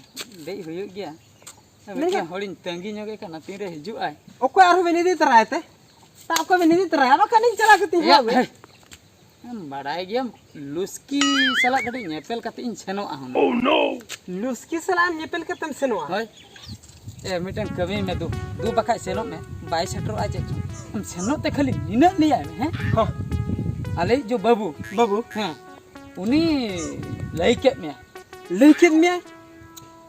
ᱫᱮᱡ ᱦᱩᱭᱩᱜ ᱜᱮᱭᱟ᱾ ᱢᱮᱱᱠᱷᱟᱱ ᱢᱤᱫᱴᱟᱝ ᱦᱚᱲᱤᱧ ᱛᱟᱺᱜᱤ ᱧᱚᱜᱮ ᱠᱟᱱᱟ, ᱛᱤᱱᱨᱮ ᱦᱤᱡᱩᱜ ᱟᱭ᱾ ᱚᱠᱚᱭ ᱟᱨᱦᱚᱸ ᱵᱮᱱ ᱤᱫᱤ ᱛᱚᱨᱟᱭᱟ ᱛᱮ? ᱛᱟ ᱚᱠᱚᱭ ᱵᱮᱱ ᱤᱫᱤ ᱛᱚᱨᱟᱭᱟ? ᱟᱨᱦᱚᱸ ᱠᱷᱟᱱᱤᱧ ᱪᱟᱞᱟᱜ ᱠᱟᱹᱛᱤᱧ ᱮᱭᱟ, ᱦᱟᱸᱜ ᱵᱮᱱ᱾ ᱦᱮᱸ᱾ ᱮᱢ ᱵᱟᱲᱟᱭ ᱜᱮᱭᱟᱢ, ᱞᱩᱥᱠᱤ ᱥᱟᱞᱟᱜ ᱠᱟᱹᱴᱤᱡ ᱧᱮᱯᱮᱞ ᱠᱟᱛᱮ ᱤᱧ ᱥᱮᱱᱚᱜᱼᱟ ᱦᱩᱱᱟᱹᱝ᱾ Oh no! ᱞᱩᱥᱠᱤ ᱥᱟᱞᱟᱜ ᱮᱢ ᱧᱮᱯᱮᱞ ᱠᱟᱛᱮᱢ ᱥᱮᱱᱚᱜᱼᱟ? ᱦᱳᱭ᱾ ᱮ, ᱢᱤᱫᱴᱟᱝ ᱠᱟᱹᱢᱤ ᱢᱮ ᱫᱩ, ᱫᱩ ᱵᱟᱠᱷᱟᱡ ᱥᱮᱱᱚᱜ ᱢᱮ, ᱵᱟᱭ ᱥᱮᱴᱮᱨᱚᱜᱼᱟ ᱪᱮᱫ ᱪᱚᱝ᱾ ᱟᱢ ᱥᱮᱱᱚᱜ ᱛᱮ ᱠᱷᱟᱹᱞᱤ ᱱᱤᱱᱟᱹᱜ ᱞᱟᱹᱭᱟᱭ ᱢᱮ, ᱦᱮᱸ? ᱦᱚᱸ᱾ ᱟᱞᱮᱭᱤᱡ ᱡᱚ ᱵᱟᱹᱵᱩ᱾ ᱵᱟᱹᱵᱩ᱾ ᱦᱮᱸ᱾ ᱩᱱᱤ ᱞᱟᱹᱭ ᱠᱮᱫ ᱢᱮᱭᱟ᱾ ᱞᱟᱹᱭ ᱠᱮᱫ ᱢᱮᱭᱟᱭ?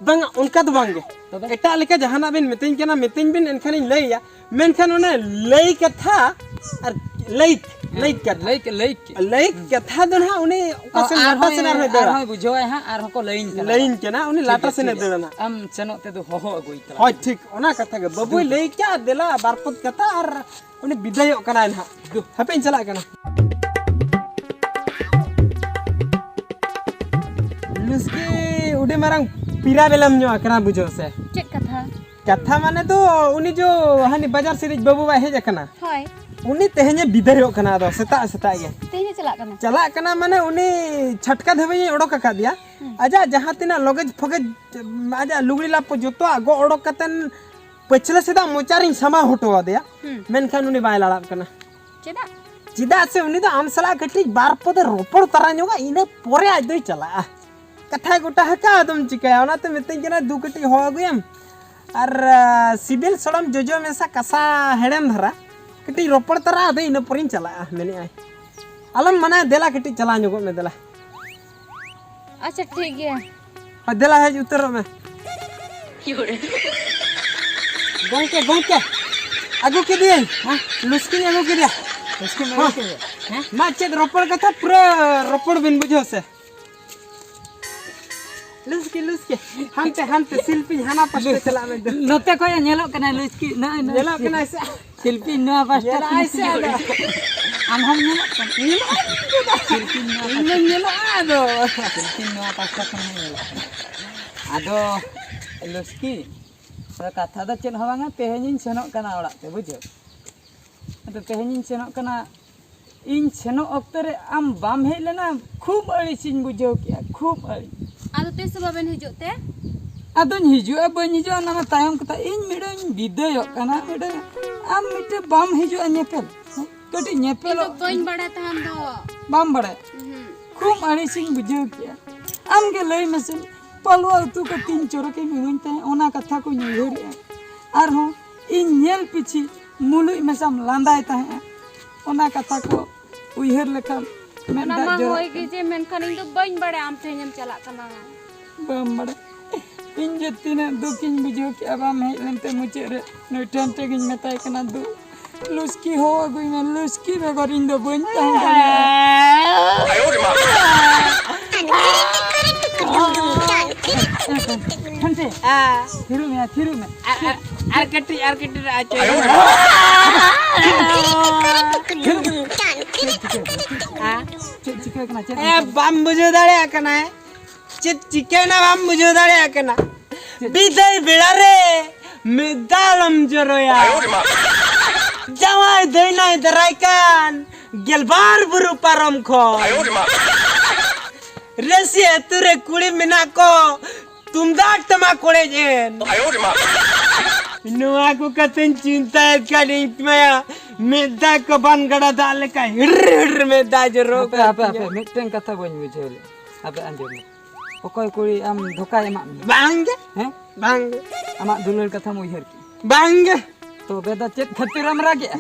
ᱵᱟᱝᱟ, ᱚᱱᱠᱟ ᱫᱚ ᱵᱟᱝᱜᱮ᱾ ᱛᱚᱵᱮ? ᱮᱴᱟᱜ ᱞᱮᱠᱟ ᱡᱟᱦᱟᱱᱟᱜ ᱵᱮᱱ ᱢᱤᱛᱟᱹᱧ ᱠᱟᱱᱟ, ᱢᱤᱛᱟᱹᱧ ᱵᱮᱱ, ᱮᱱᱠᱷᱟᱱᱤᱧ ᱞᱟᱹᱭᱟ᱾ ᱢᱮᱱᱠᱷᱟᱱ ᱚᱱᱮ ᱞᱟᱹᱭ ᱠᱟᱛᱷᱟ ᱟᱨ ᱞᱟᱹᱭ ᱞᱟᱹᱭ ᱠᱟᱛᱷᱟ᱾ ᱞᱟᱹᱭ ᱠᱮ- ᱞᱟᱹᱭ ᱠᱮ- ᱞᱟᱹᱭ ᱠᱟᱛᱷᱟ ᱫᱚ ᱱᱟᱦᱟᱜ ᱩᱱᱤ ᱚᱠᱟ ᱥᱮᱱ ᱞᱟᱴᱟ ᱥᱮᱱ ᱟᱨᱦᱚᱸᱭ ᱫᱟᱹᱲᱟ᱾ ᱟᱨᱦᱚᱸᱭ ᱵᱩᱡᱷᱟᱹᱣᱟᱭ ᱦᱟᱸᱜ, ᱟᱨᱦᱚᱸ ᱠᱚ ᱞᱟᱹᱭᱤᱧ ᱠᱟᱱᱟ᱾ ᱞᱟᱹᱭᱤᱧ ᱠᱟᱱᱟ, ᱩᱱᱤ ᱴᱷᱤᱠ ᱞᱟᱴᱟ ᱜᱮᱭᱟ, ᱥᱮᱱᱮ ᱴᱷᱤᱠ ᱜᱮᱭᱟ᱾ ᱫᱟᱹᱲᱟ ᱱᱟᱦᱟᱜ᱾ ᱟᱢ ᱥᱮᱱᱚᱜ ᱛᱮᱫᱚ ᱦᱚᱦᱚ ᱟᱹᱜᱩᱭ ᱛᱟᱞᱟᱝ ᱦᱳᱭ, ᱢᱮ᱾ ᱴᱷᱤᱠ, ᱚᱱᱟ ᱠᱟᱛᱷᱟ ᱜᱮ᱾ ᱵᱟᱹᱵᱩᱭ ᱞᱟᱹᱭ ᱠᱮᱜᱼᱟ, ᱫᱮᱞᱟ ᱵᱟᱨ ᱯᱚᱫ ᱠᱟᱛᱷᱟ ᱟᱨ ᱩᱱᱤ ᱵᱤᱫᱟᱹᱭᱚᱜ ᱠᱟᱱᱟᱭ ᱱᱟᱦᱟᱜ᱾ ᱫᱩ᱾ ᱦᱟᱯᱮᱧ ᱪᱟᱞᱟᱜ ᱠᱟᱱᱟ᱾ ᱞᱩᱥᱠᱤ ᱩᱰᱤ ᱢᱟᱨᱟᱝ ᱯᱤᱨᱟ ᱵᱮᱞᱟᱢ ᱧᱚᱜ ᱟᱠᱟᱱᱟ ᱵᱩᱡᱷᱟᱹᱣ ᱥᱮ᱾ ᱪᱮᱫ ᱠᱟᱛᱷᱟ? ᱠᱟᱛᱷᱟ ᱢᱟᱱᱮ ᱫᱚ ᱩᱱᱤ ᱡᱚ ᱦᱟᱹᱱᱤ ᱵᱟᱡᱟᱨ ᱥᱮᱫ ᱨᱤᱡ ᱵᱟᱹᱵᱩ ᱵᱟᱭ ᱦᱮᱡ ᱟᱠᱟᱱᱟ᱾ ᱦᱳᱭ᱾ ᱩᱱᱤ ᱛᱮᱦᱮᱧᱮ ᱵᱤᱫᱟᱹᱭᱚᱜ ᱠᱟᱱᱟ ᱟᱫᱚ ᱥᱮᱛᱟᱜ ᱥᱮᱛᱟᱜ ᱜᱮ᱾ ᱛᱮᱦᱮᱧᱮ ᱪᱟᱞᱟᱜ ᱠᱟᱱᱟ? ᱪᱟᱞᱟᱜ ᱠᱟᱱᱟ ᱢᱟᱱᱮ ᱩᱱᱤ ᱪᱷᱟᱴᱠᱟ ᱫᱷᱟᱹᱵᱤᱡ ᱮ ᱚᱰᱚᱠ ᱟᱠᱟᱫᱮᱭᱟ᱾ ᱦᱩᱸ᱾ ᱟᱡᱟᱜ ᱡᱟᱦᱟᱸ ᱛᱤᱱᱟᱹᱜ ᱞᱚᱜᱮᱡᱽ ᱯᱷᱚᱜᱮᱡᱽ, ᱟᱡᱟᱜ ᱞᱩᱜᱽᱲᱤ ᱞᱟᱯᱚ ᱡᱚᱛᱚᱣᱟᱜ ᱜᱚᱜ ᱚᱰᱚᱠ ᱠᱟᱛᱮᱱ ᱯᱟᱹᱪᱷᱞᱟᱹ ᱥᱮᱫᱟᱜ ᱢᱚᱪᱟᱨᱤᱧ ᱥᱟᱢᱟᱣ ᱦᱚᱴᱚ ᱟᱫᱮᱭᱟ᱾ ᱦᱩᱸ᱾ ᱢᱮᱱᱠᱷᱟᱱ ᱩᱱᱤ ᱵᱟᱭ ᱞᱟᱲᱟᱜ ᱠᱟᱱᱟ᱾ ᱪᱮᱫᱟᱜ? ᱪᱮᱫᱟᱜ ᱥᱮ ᱩᱱᱤ ᱫᱚ ᱟᱢ ᱥᱟᱞᱟᱜ ᱠᱟᱹᱴᱤᱡ ᱵᱟᱨ ᱯᱚᱫᱮ ᱨᱚᱯᱚᱲ ᱛᱟᱨᱟ ᱧᱚᱜᱟ, ᱤᱱᱟᱹ ᱯᱚᱨᱮ ᱟᱡ ᱫᱚᱭ ᱪᱟᱞᱟᱜᱼᱟ᱾ ᱠᱟᱛᱷᱟᱭ ᱜᱚᱴᱟ ᱟᱠᱟᱫ, ᱟᱫᱚᱢ ᱪᱤᱠᱟᱹᱭᱟ? ᱚᱱᱟᱛᱮ ᱢᱤᱛᱟᱹᱧ ᱠᱟᱱᱟ, "ᱫᱩ ᱠᱟᱹᱴᱤᱡ ᱦᱚᱦᱚ ᱟᱹᱜᱩᱭᱮᱢ ᱟᱨ, ᱟ, ᱥᱤᱵᱤᱞ ᱥᱚᱲᱚᱢ ᱡᱚᱡᱚ ᱢᱮᱥᱟ ᱠᱟᱥᱟ ᱦᱮᱲᱮᱢ ᱫᱷᱟᱨᱟ ᱠᱟᱹᱴᱤᱡ ᱨᱚᱯᱚᱲ ᱛᱟᱨᱟ, ᱟᱫᱚ ᱤᱱᱟᱹ ᱯᱚᱨᱮᱧ ᱪᱟᱞᱟᱜᱼᱟ," ᱢᱮᱱᱮᱫᱼᱟᱭ᱾ ᱟᱞᱚᱢ ᱢᱟᱱᱟᱭᱟ, ᱫᱮᱞᱟ ᱠᱟᱹᱴᱤᱡ ᱪᱟᱞᱟᱣ ᱧᱚᱜᱚᱜ ᱢᱮ, ᱫᱮᱞᱟ᱾ ᱟᱪᱪᱷᱟ, ᱴᱷᱤᱠ ᱜᱮᱭᱟ᱾ ᱦᱳᱭ, ᱫᱮᱞᱟ ᱦᱮᱡ ᱩᱛᱟᱹᱨᱚᱜ ᱢᱮ᱾ ᱜᱚᱝᱠᱮ, ᱜᱚᱝᱠᱮ, ᱟᱹᱜᱩ ᱠᱮᱫᱮᱭᱟᱹᱧ᱾ ᱦᱮᱸ? ᱞᱩᱥᱠᱤᱧ ᱟᱹᱜᱩ ᱠᱮᱫᱮᱭᱟ᱾ ᱞᱩᱥᱠᱤᱢ ᱟᱹᱜᱩ ᱦᱚᱸ᱾ ᱠᱮᱫᱮᱭᱟ? ᱦᱮᱸ? ᱢᱟ, ᱪᱮᱫ ᱨᱚᱯᱚᱲ ᱠᱟᱛᱷᱟ, ᱯᱩᱨᱟᱹ ᱨᱚᱯᱚᱲ ᱵᱤᱱ, ᱵᱩᱡᱷᱟᱹᱣ ᱥᱮ᱾ ᱞᱩᱥᱠᱤ, ᱞᱩᱥᱠᱤ, ᱦᱟᱱᱛᱮ, ᱦᱟᱱᱛᱮ, ᱥᱤᱞᱯᱤᱧ ᱦᱟᱱᱟ ᱯᱟᱥᱴᱟ ᱪᱟᱞᱟᱜ ᱢᱮ᱾ ᱱᱚᱛᱮ ᱠᱷᱚᱡ ᱧᱮᱞᱚᱜ ᱠᱟᱱᱟᱭ ᱞᱩᱥᱠᱤ, ᱱᱚᱜᱼᱚᱭ, ᱱᱚᱜᱼᱚᱭ ᱧᱮᱞᱚᱜ ᱠᱟᱱᱟᱭ ᱥᱮ? ᱥᱤᱞᱯᱤᱧ ᱱᱚᱣᱟ ᱯᱟᱥᱴᱟ ᱧᱮᱞᱚᱜ ᱟᱭ ᱠᱷᱚᱱ᱾ ᱥᱮ ᱟᱫᱚ? ᱟᱢ ᱦᱚᱸᱢ ᱧᱮᱞᱚᱜ ᱠᱟᱱᱟ? ᱧᱮᱞᱚᱜ ᱟᱭ ᱪᱮᱫᱟᱜ? ᱥᱤᱞᱯᱤᱧ ᱱᱚᱣᱟ ᱤᱧ ᱫᱚᱧ ᱧᱮᱞᱚᱜᱼᱟ ᱟᱫᱚ᱾ ᱥᱤᱞᱯᱤᱧ ᱱᱚᱣᱟ ᱯᱟᱥᱴᱟ ᱠᱷᱚᱱ ᱦᱚᱸ ᱧᱮᱞᱚᱜ ᱠᱟᱱᱟ᱾ ᱟᱫᱚ ᱞᱩᱥᱠᱤ, ᱟᱫᱚ ᱠᱟᱛᱷᱟ ᱫᱚ ᱪᱮᱫ ᱦᱚᱸ ᱵᱟᱝᱟ, ᱛᱮᱦᱮᱧᱤᱧ ᱥᱮᱱᱚᱜ ᱠᱟᱱᱟ ᱚᱲᱟᱜ ᱛᱮ, ᱵᱩᱡᱷᱟᱹᱣ? ᱟᱫᱚ ᱛᱮᱦᱮᱧᱤᱧ ᱥᱮᱱᱚᱜ ᱠᱟᱱᱟ, ᱤᱧ ᱥᱮᱱᱚᱜ ᱚᱠᱛᱚ ᱨᱮ ᱟᱢ ᱵᱟᱢ ᱦᱮᱡ ᱞᱮᱱᱟ, ᱠᱷᱩᱵ ᱟᱹᱲᱤᱥᱤᱧ ᱵᱩᱡᱷᱟᱹᱣ ᱠᱮᱜᱼᱟ, ᱠᱷᱩᱵ ᱟᱹᱲᱤᱥ᱾ ᱟᱫᱚ ᱛᱤᱥ ᱦᱚᱸ ᱵᱟᱵᱮᱱ ᱦᱤᱡᱩᱜ ᱛᱮ? ᱟᱫᱚᱧ ᱦᱤᱡᱩᱜᱼᱟ, ᱵᱟᱹᱧ ᱦᱤᱡᱩᱜᱼᱟ, ᱚᱱᱟ ᱢᱟ ᱛᱟᱭᱚᱢ ᱠᱟᱛᱷᱟ᱾ ᱤᱧ ᱢᱤᱫᱴᱟᱝ ᱤᱧ ᱵᱤᱫᱟᱹᱭᱚᱜ ᱠᱟᱱᱟ, ᱢᱤᱫᱴᱟᱝ ᱟᱢ ᱢᱤᱫᱴᱟᱝ ᱵᱟᱢ ᱦᱤᱡᱩᱜᱼᱟ ᱧᱮᱯᱮᱞ, ᱠᱟᱹᱴᱤᱡ ᱤᱧ ᱫᱚ ᱧᱮᱯᱮᱞᱚᱜ ᱵᱟᱹᱧ ᱵᱟᱲᱟᱭ ᱛᱟᱦᱮᱱ ᱫᱚ᱾ ᱵᱟᱢ ᱵᱟᱲᱟᱭᱟ? ᱩᱦᱩᱸ᱾ ᱠᱷᱩᱵ ᱟᱹᱲᱤᱥᱤᱧ ᱵᱩᱡᱷᱟᱹᱣ ᱠᱮᱜᱼᱟ᱾ ᱟᱢ ᱜᱮ ᱞᱟᱹᱭ ᱢᱮᱥᱮ, ᱯᱟᱞᱣᱟ ᱩᱛᱩ ᱠᱟᱛᱮᱧ ᱪᱚᱨᱚᱠᱮᱢ ᱤᱢᱟᱹᱧ ᱛᱟᱦᱮᱸᱫ, ᱚᱱᱟ ᱠᱟᱛᱷᱟ ᱠᱚᱧ ᱩᱭᱦᱟᱹᱨᱮᱜᱼᱟ᱾ ᱟᱨᱦᱚᱸ ᱤᱧ ᱧᱮᱞ ᱯᱤᱪᱷᱤ ᱢᱩᱞᱩᱡ ᱢᱮᱥᱟᱢ ᱞᱟᱸᱫᱟᱭ ᱛᱟᱦᱮᱸᱫᱼᱟ, ᱚᱱᱟ ᱠᱟᱛᱷᱟ ᱠᱚ ᱩᱭᱦᱟᱹᱨ ᱞᱮᱠᱷᱟᱱ ᱢᱮᱫ ᱚᱱᱟ ᱫᱟᱜ ᱢᱟ ᱡᱚᱨᱚᱜ ᱦᱳᱭ ᱜᱮ ᱠᱟᱱᱟ᱾ ᱡᱮ, ᱢᱮᱱᱠᱷᱟᱱ ᱤᱧ ᱫᱚ ᱵᱟᱹᱧ ᱵᱟᱲᱟᱭᱟ ᱟᱢ ᱛᱮᱦᱮᱧᱮᱢ ᱪᱟᱞᱟᱜ ᱠᱟᱱᱟ᱾ ᱵᱟᱢ ᱵᱟᱲᱟᱭᱟ? ᱤᱧ ᱡᱮ ᱛᱤᱱᱟᱹᱜ ᱫᱩᱠᱤᱧ ᱵᱩᱡᱷᱟᱹᱣ ᱠᱮᱜᱼᱟ ᱵᱟᱢ ᱦᱮᱡ ᱞᱮᱱᱛᱮ᱾ ᱢᱩᱪᱟᱹᱫ ᱨᱮ ᱱᱩᱭ ᱴᱷᱮᱱ ᱴᱷᱮᱱᱤᱧ ᱢᱮᱛᱟᱭ ᱠᱟᱱᱟ, "ᱫᱩ, ᱞᱩᱥᱠᱤ ᱦᱚᱸ ᱟᱹᱜᱩᱭ ᱢᱮ, ᱞᱩᱥᱠᱤ ᱵᱮᱜᱚᱨ ᱤᱧ ᱫᱚ ᱵᱟᱹᱧ ᱛᱟᱦᱮᱸ ᱫᱟᱲᱮᱭᱟᱜᱼᱟ᱾ ᱴᱷᱮᱱᱴᱮ, ᱦᱮᱸ᱾ ᱛᱷᱤᱨᱚᱜ ᱢᱮ, ᱛᱷᱤᱨᱚᱜ ᱢᱮ᱾ ᱟᱨ, ᱟᱨ, ᱟᱨ ᱠᱟᱹᱴᱤᱡ, ᱟᱨ ᱠᱟᱹᱴᱤᱡ ᱨᱮ ᱟᱪᱚ᱾ ᱪᱮᱫ ᱪᱤᱠᱟᱹ ᱠᱟᱱᱟ? ᱪᱮᱫ ᱪᱤᱠᱟᱹ ᱠᱟᱱᱟ? ᱦᱮᱸ? ᱪᱮᱫ ᱪᱤᱠᱟᱹ ᱠᱟᱱᱟ? ᱪᱮᱫ ᱮ, ᱪᱤᱠᱟᱹ? ᱵᱟᱢ ᱵᱩᱡᱷᱟᱹᱣ ᱫᱟᱲᱮᱭᱟᱜ ᱠᱟᱱᱟ? ᱪᱮᱫ ᱪᱤᱠᱟᱹᱭᱮᱱᱟ ᱵᱟᱢ ᱵᱩᱡᱷᱟᱹᱣ ᱫᱟᱲᱮᱭᱟᱜ ᱠᱟᱱᱟ? ᱪᱮᱫ? ᱵᱤᱫᱟᱹᱭ ᱵᱮᱲᱟ ᱨᱮ ᱢᱤᱫ ᱫᱟᱜ ᱟᱞᱚᱢ ᱡᱚᱨᱚᱭᱟ᱾ ᱡᱟᱶᱟᱭ ᱫᱟᱹᱭᱱᱟᱭ ᱫᱟᱨᱟᱭ ᱠᱟᱱ ᱜᱮᱞᱵᱟᱨ ᱵᱩᱨᱩ ᱯᱟᱨᱚᱢ ᱠᱷᱚᱱ᱾ ᱨᱟᱹᱥᱤ ᱟᱹᱛᱩ ᱨᱮ ᱠᱩᱲᱤ ᱢᱮᱱᱟᱜ ᱠᱚ ᱛᱩᱢᱫᱟᱜ ᱴᱟᱢᱟᱠ ᱚᱲᱮᱡ ᱮᱱ᱾ ᱱᱚᱣᱟ ᱠᱚ ᱠᱟᱛᱷᱟᱧ ᱪᱤᱱᱛᱟᱹᱭᱮᱫ ᱠᱷᱟᱱ ᱤᱧ ᱢᱟᱭᱟ ᱢᱮᱫ ᱫᱟᱜ ᱠᱚ ᱵᱟᱱ ᱜᱟᱰᱟ ᱫᱟᱜ ᱞᱮᱠᱟ ᱦᱤᱲ ᱦᱤᱲ ᱢᱮᱫ ᱫᱟᱜ ᱡᱚᱨᱚ ᱦᱟᱯᱮ, ᱠᱟᱱ ᱦᱟᱯᱮ, ᱛᱤᱧᱟ᱾ ᱦᱟᱯᱮ, ᱢᱤᱫᱴᱮᱱ ᱠᱟᱛᱷᱟ ᱵᱟᱹᱧ ᱵᱩᱡᱷᱟᱹᱣ ᱞᱮᱫ᱾ ᱟᱯᱮ ᱟᱸᱡᱚᱢ ᱢᱮ᱾ ᱚᱠᱚᱭ ᱠᱩᱲᱤ ᱟᱢ ᱫᱷᱳᱠᱟᱭ ᱮᱢᱟᱜ ᱢᱮᱭᱟ? ᱵᱟᱝ ᱜᱮ᱾ ᱦᱮᱸ? ᱵᱟᱝ ᱜᱮ᱾ ᱟᱢᱟᱜ ᱫᱩᱞᱟᱹᱲ ᱠᱟᱛᱷᱟᱢ ᱩᱭᱦᱟᱹᱨ ᱠᱮᱫᱟ? ᱵᱟᱝ ᱜᱮ᱾ ᱛᱚᱵᱮ ᱫᱚ ᱪᱮᱫ ᱠᱷᱟᱹᱛᱤᱨ ᱮᱢ ᱨᱟᱜᱮᱜᱼᱟ?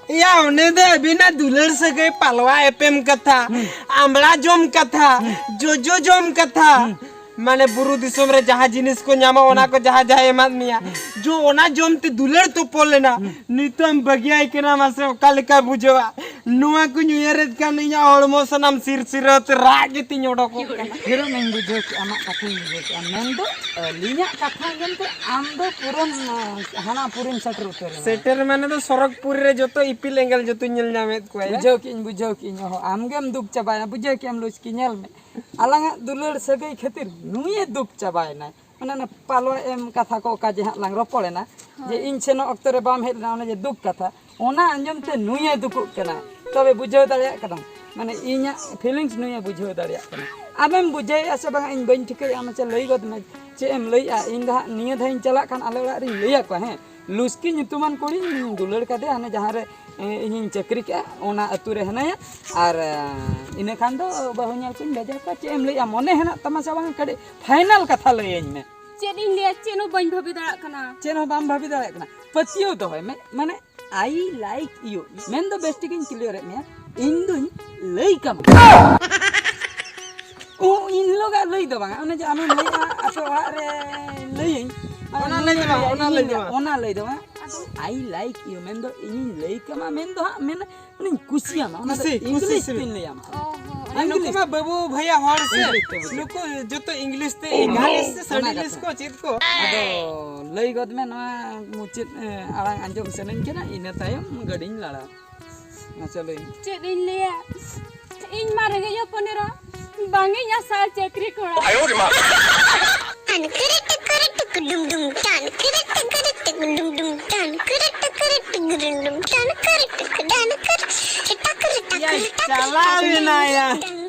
ᱭᱟ, ᱩᱱᱤ ᱫᱚ ᱟᱹᱵᱤᱱᱟᱜ ᱫᱩᱞᱟᱹᱲ ᱥᱟᱹᱜᱟᱹᱭ, ᱯᱟᱞᱣᱟ ᱮᱯᱮᱢ ᱠᱟᱛᱷᱟ, ᱦᱩᱸ᱾ ᱟᱢᱲᱟ ᱡᱚᱢ ᱠᱟᱛᱷᱟ, ᱦᱩᱸ᱾ ᱡᱚᱡᱚ ᱡᱚᱢ ᱠᱟᱛᱷᱟ, ᱦᱩᱸ᱾ ᱢᱟᱱᱮ ᱵᱩᱨᱩ ᱫᱤᱥᱚᱢ ᱨᱮ ᱡᱟᱦᱟᱸ ᱡᱤᱱᱤᱥ ᱠᱚ ᱧᱟᱢᱚᱜ, ᱚᱱᱟ ᱦᱩᱸ᱾ ᱠᱚ ᱡᱟᱦᱟᱸ ᱡᱟᱦᱟᱸᱭ ᱮᱢᱟᱫ ᱢᱮᱭᱟ, ᱦᱩᱸ᱾ ᱡᱚ ᱚᱱᱟ ᱡᱚᱢ ᱛᱮ ᱫᱩᱞᱟᱹᱲ ᱛᱚᱯᱚᱞ ᱞᱮᱱᱟ, ᱦᱩᱸ᱾ ᱱᱤᱛᱚᱜ ᱮᱢ ᱵᱟᱹᱜᱤᱭᱟᱭ ᱠᱟᱱᱟ, ᱢᱟᱥᱮ ᱚᱠᱟ ᱞᱮᱠᱟ ᱵᱩᱡᱷᱟᱹᱣᱟ? ᱱᱚᱣᱟ ᱠᱚᱧ ᱩᱭᱦᱟᱹᱨᱮᱫ ᱠᱷᱟᱱ ᱤᱧᱟᱹᱜ ᱦᱚᱲᱢᱚ ᱥᱟᱱᱟᱢ ᱥᱤᱨᱥᱤᱨᱟᱹ ᱛᱮ ᱨᱟᱜ ᱜᱮᱛᱤᱧ ᱚᱰᱚᱠᱚᱜ ᱠᱟᱱᱟ᱾ ᱯᱷᱤᱨ ᱤᱧ ᱵᱩᱡᱷᱟᱹᱣ ᱠᱮᱜᱼᱟ, ᱟᱢᱟᱜ ᱠᱟᱛᱷᱟᱧ ᱵᱩᱡᱷᱟᱹᱣ ᱠᱮᱜᱼᱟ᱾ ᱢᱮᱱᱫᱚ ᱟᱹᱞᱤᱧᱟᱜ ᱠᱟᱛᱷᱟ ᱟᱸᱡᱚᱢ ᱛᱮ ᱟᱢ ᱫᱚ ᱯᱩᱨᱟᱹᱢ, ᱦᱟᱱᱟ ᱯᱩᱨᱤᱢ ᱥᱮᱴᱮᱨ ᱩᱛᱟᱹᱨ ᱮᱱᱟ᱾ ᱥᱮᱴᱮᱨ ᱢᱟᱱᱮ ᱫᱚ ᱥᱚᱨᱚᱜᱽᱯᱩᱨᱤ ᱨᱮ ᱡᱚᱛᱚ ᱤᱯᱤᱞ ᱮᱸᱜᱮᱞ ᱡᱚᱛᱚᱧ ᱧᱮᱞ ᱧᱟᱢᱮᱫ ᱠᱚᱣᱟ, ᱭᱟ? ᱵᱩᱡᱷᱟᱹᱣ ᱠᱮᱜᱼᱟᱹᱧ, ᱵᱩᱡᱷᱟᱹᱣ ᱠᱮᱜᱼᱟᱹᱧ᱾ ᱚᱦᱚ, ᱟᱢᱜᱮᱢ ᱫᱩᱠ ᱪᱟᱵᱟᱭᱮᱱᱟ᱾ ᱵᱩᱡᱷᱟᱹᱣ ᱠᱮᱜᱼᱟᱢ ᱞᱩᱪᱠᱤ, ᱧᱮᱞ ᱢᱮ, ᱟᱞᱟᱝᱟᱜ ᱫᱩᱞᱟᱹᱲ ᱥᱟᱹᱜᱟᱹᱭ ᱠᱷᱟᱹᱛᱤᱨ ᱱᱩᱭᱮ ᱫᱩᱠ ᱪᱟᱵᱟᱭᱮᱱᱟᱭ᱾ ᱚᱱᱟ, ᱚᱱᱟ ᱯᱟᱞᱣᱟ ᱮᱢ ᱠᱟᱛᱷᱟ ᱠᱚ ᱚᱠᱟ ᱡᱮ ᱦᱟᱸᱜ ᱞᱟᱝ ᱨᱚᱯᱚᱲ ᱮᱱᱟ, ᱡᱮ ᱦᱳᱭ᱾ ᱤᱧ ᱥᱮᱱᱚᱜ ᱚᱠᱛᱚ ᱨᱮ ᱵᱟᱢ ᱦᱮᱡ ᱞᱮᱱᱟ, ᱚᱱᱟ ᱡᱮ ᱫᱩᱠ ᱠᱟᱛᱷᱟ, ᱚᱱᱟ ᱟᱸᱡᱚᱢ ᱛᱮ ᱱᱩᱭᱮ ᱫᱩᱠᱩᱜ ᱠᱟᱱᱟ᱾ ᱛᱚᱵᱮ ᱵᱩᱡᱷᱟᱹᱣ ᱫᱟᱲᱮᱭᱟᱜ ᱠᱟᱱᱟᱢ, ᱢᱟᱱᱮ ᱤᱧᱟᱹᱜ feelings ᱱᱩᱭᱮ ᱵᱩᱡᱷᱟᱹᱣ ᱫᱟᱲᱮᱭᱟᱜ ᱠᱟᱱᱟ᱾ ᱟᱢᱮᱢ ᱵᱩᱡᱷᱟᱹᱣᱮᱫᱼᱟ ᱥᱮ ᱵᱟᱝᱟ ᱤᱧ ᱵᱟᱹᱧ ᱴᱷᱤᱠᱟᱹᱭᱮᱫᱼᱟ, ᱢᱟᱥᱮ ᱞᱟᱹᱭ ᱜᱚᱫ ᱢᱮ, ᱪᱮᱫ ᱮᱢ ᱞᱟᱹᱭᱮᱫᱼᱟ? ᱤᱧ ᱫᱚ ᱦᱟᱸᱜ ᱱᱤᱭᱟᱹ ᱫᱷᱟᱣ ᱤᱧ ᱪᱟᱞᱟᱜ ᱠᱷᱟᱱ ᱟᱞᱮ ᱚᱲᱟᱜ ᱨᱤᱧ ᱞᱟᱹᱭ ᱟᱠᱚᱣᱟ, ᱦᱮᱸ, ᱞᱩᱥᱠᱤ ᱧᱩᱛᱩᱢᱟᱱ ᱠᱩᱲᱤᱧ ᱫᱩᱞᱟᱹᱲ ᱠᱟᱫᱮᱭᱟ, ᱦᱟᱱᱮ ᱡᱟᱦᱟᱸ ᱨᱮ, ᱮ, ᱤᱧᱤᱧ ᱪᱟᱹᱠᱨᱤ ᱠᱮᱜᱼᱟ, ᱚᱱᱟ ᱟᱹᱛᱩ ᱨᱮ ᱦᱮᱱᱟᱭᱟ᱾ ᱟᱨ, ᱮ, ᱤᱱᱟᱹ ᱠᱷᱟᱱ ᱫᱚ ᱵᱟᱹᱦᱩ ᱧᱮᱞ ᱠᱚᱧ ᱵᱷᱮᱡᱟ ᱠᱚᱣᱟ᱾ ᱪᱮᱫ ᱮᱢ ᱞᱟᱹᱭᱮᱫᱼᱟ? ᱢᱚᱱᱮ ᱦᱮᱱᱟᱜ ᱛᱟᱢᱟ ᱥᱮ ᱵᱟᱝ? ᱠᱟᱹᱴᱤᱡ final ᱠᱟᱛᱷᱟ ᱞᱟᱹᱭᱟᱹᱧ ᱢᱮ᱾ ᱪᱮᱫ ᱤᱧ ᱞᱟᱹᱭᱟ, ᱪᱮᱫ ᱦᱚᱸ ᱵᱟᱹᱧ ᱵᱷᱟᱹᱵᱤ ᱫᱟᱲᱮᱭᱟᱜ ᱠᱟᱱᱟ᱾ ᱪᱮᱫ ᱦᱚᱸ ᱵᱟᱢ ᱵᱷᱟᱹᱵᱤ ᱫᱟᱲᱮᱭᱟᱜ ᱠᱟᱱᱟ? ᱯᱟᱹᱛᱭᱟᱹᱣ ᱫᱚᱦᱚᱭ ᱢᱮ, ᱢᱟᱱᱮ, I like you᱾ ᱢᱮᱱ ᱫᱚ ᱵᱮᱥ ᱴᱷᱤᱠ ᱤᱧ clear ᱮᱫ ᱢᱮᱭᱟ, ᱤᱧ ᱫᱩᱧ ᱞᱟᱹᱭ ᱠᱟᱢᱟ᱾ ᱳ, ᱤᱧ ᱦᱤᱞᱳᱜᱟᱜ ᱞᱟᱹᱭ ᱫᱚ ᱵᱟᱝᱟ, ᱚᱱᱮ ᱡᱮ ᱟᱢᱮᱢ ᱞᱟᱹᱭᱮᱫᱼᱟ, ᱟᱯᱮ ᱚᱲᱟᱜ ᱨᱮ ᱞᱟᱹᱭᱟᱹᱧ, ᱚᱱᱟ ᱞᱟᱹᱭ ᱫᱚ ᱵᱟᱝ, ᱚᱱᱟ ᱞᱟᱹᱭ ᱫᱚ ᱵᱟᱝ᱾ ᱚᱱᱟ ᱞᱟᱹᱭ ᱫᱚ ᱵᱟᱝ᱾ I like you ᱢᱮᱱᱫᱚ ᱤᱧᱤᱧ ᱞᱟᱹᱭ ᱠᱟᱢᱟ, ᱢᱮᱱᱫᱚ ᱦᱟᱸᱜ ᱢᱮᱱ ᱩᱱᱤᱧ ᱠᱩᱥᱤᱭᱟᱢᱟ, ᱚᱱᱟ ᱫᱚ ᱠᱩᱥᱤ, ᱠᱩᱥᱤ English ᱥᱤᱵᱤᱞ᱾ ᱛᱤᱧ ᱞᱟᱹᱭᱟᱢ ᱠᱟᱱᱟ᱾ ᱚ ᱦᱚᱸ᱾ ᱟᱨ ᱱᱩᱠᱩ English᱾ ᱢᱟ ᱵᱟᱹᱵᱩ ᱵᱷᱟᱭᱟ ᱦᱚᱲ ᱥᱮ, English ᱛᱮ ᱵᱩᱡᱷᱟᱹᱣ᱾ ᱱᱩᱠᱩ ᱡᱚᱛᱚ English ᱛᱮ, English ᱥᱮ ᱚᱱᱟ ᱥᱟᱹᱰᱤᱞᱤᱥ ᱠᱟᱛᱷᱟ᱾ ᱠᱚ ᱪᱮᱫ ᱠᱚ? ᱟᱫᱚ ᱞᱟᱹᱭ ᱜᱚᱫ ᱢᱮ, ᱱᱚᱣᱟ ᱢᱩᱪᱟᱹᱫ, ᱮ, ᱟᱲᱟᱝ ᱟᱸᱡᱚᱢ ᱥᱟᱱᱟᱧ ᱠᱟᱱᱟ, ᱤᱱᱟᱹ ᱛᱟᱭᱚᱢ ᱜᱟᱹᱰᱤᱧ ᱞᱟᱲᱟᱣᱟ᱾ ᱢᱟᱥᱮ ᱞᱟᱹᱭ ᱢᱮ᱾ ᱪᱮᱫ ᱤᱧ ᱞᱟᱹᱭᱟ? ᱤᱧ ᱢᱟ ᱨᱮᱸᱜᱮᱡ ᱦᱚᱯᱚᱱ ᱮᱨᱟ, ᱵᱟᱝ ᱤᱧ ᱟᱥᱟᱜᱼᱟ ᱪᱟᱹᱠᱨᱤ ᱠᱚᱲᱟ᱾ ᱴᱟᱱ ᱠᱤᱨᱤ ᱴᱤᱠᱤᱨᱤ ᱴᱤᱠᱤ ᱰᱩᱢ ᱰᱩᱢ, ᱴᱟᱱ ᱠᱤᱨᱤ ᱴᱤᱠᱤᱨᱤ ᱴᱤᱠᱤ ᱰᱩᱢ ᱰᱩᱢ, ᱴᱟᱱ ᱠᱤᱨᱤ ᱴᱤᱠᱤᱨᱤ ᱴᱤᱠᱤ ᱰᱩᱢ ᱰᱩᱢ, ᱴᱟᱱ ᱠᱤᱨᱤ ᱴᱤᱠᱤ ᱰᱟᱱ ᱠᱤᱨᱤ ᱴᱤᱠᱤ ᱴᱟᱠ ᱨᱤ ᱴᱟᱠ ᱨᱤ ᱴᱟᱠ ᱨᱤ ᱪᱟᱞᱟᱣ ᱴᱟᱠ ᱨᱤ ᱮᱱᱟᱭᱟ᱾ ᱴᱟᱠ ᱨᱤ᱾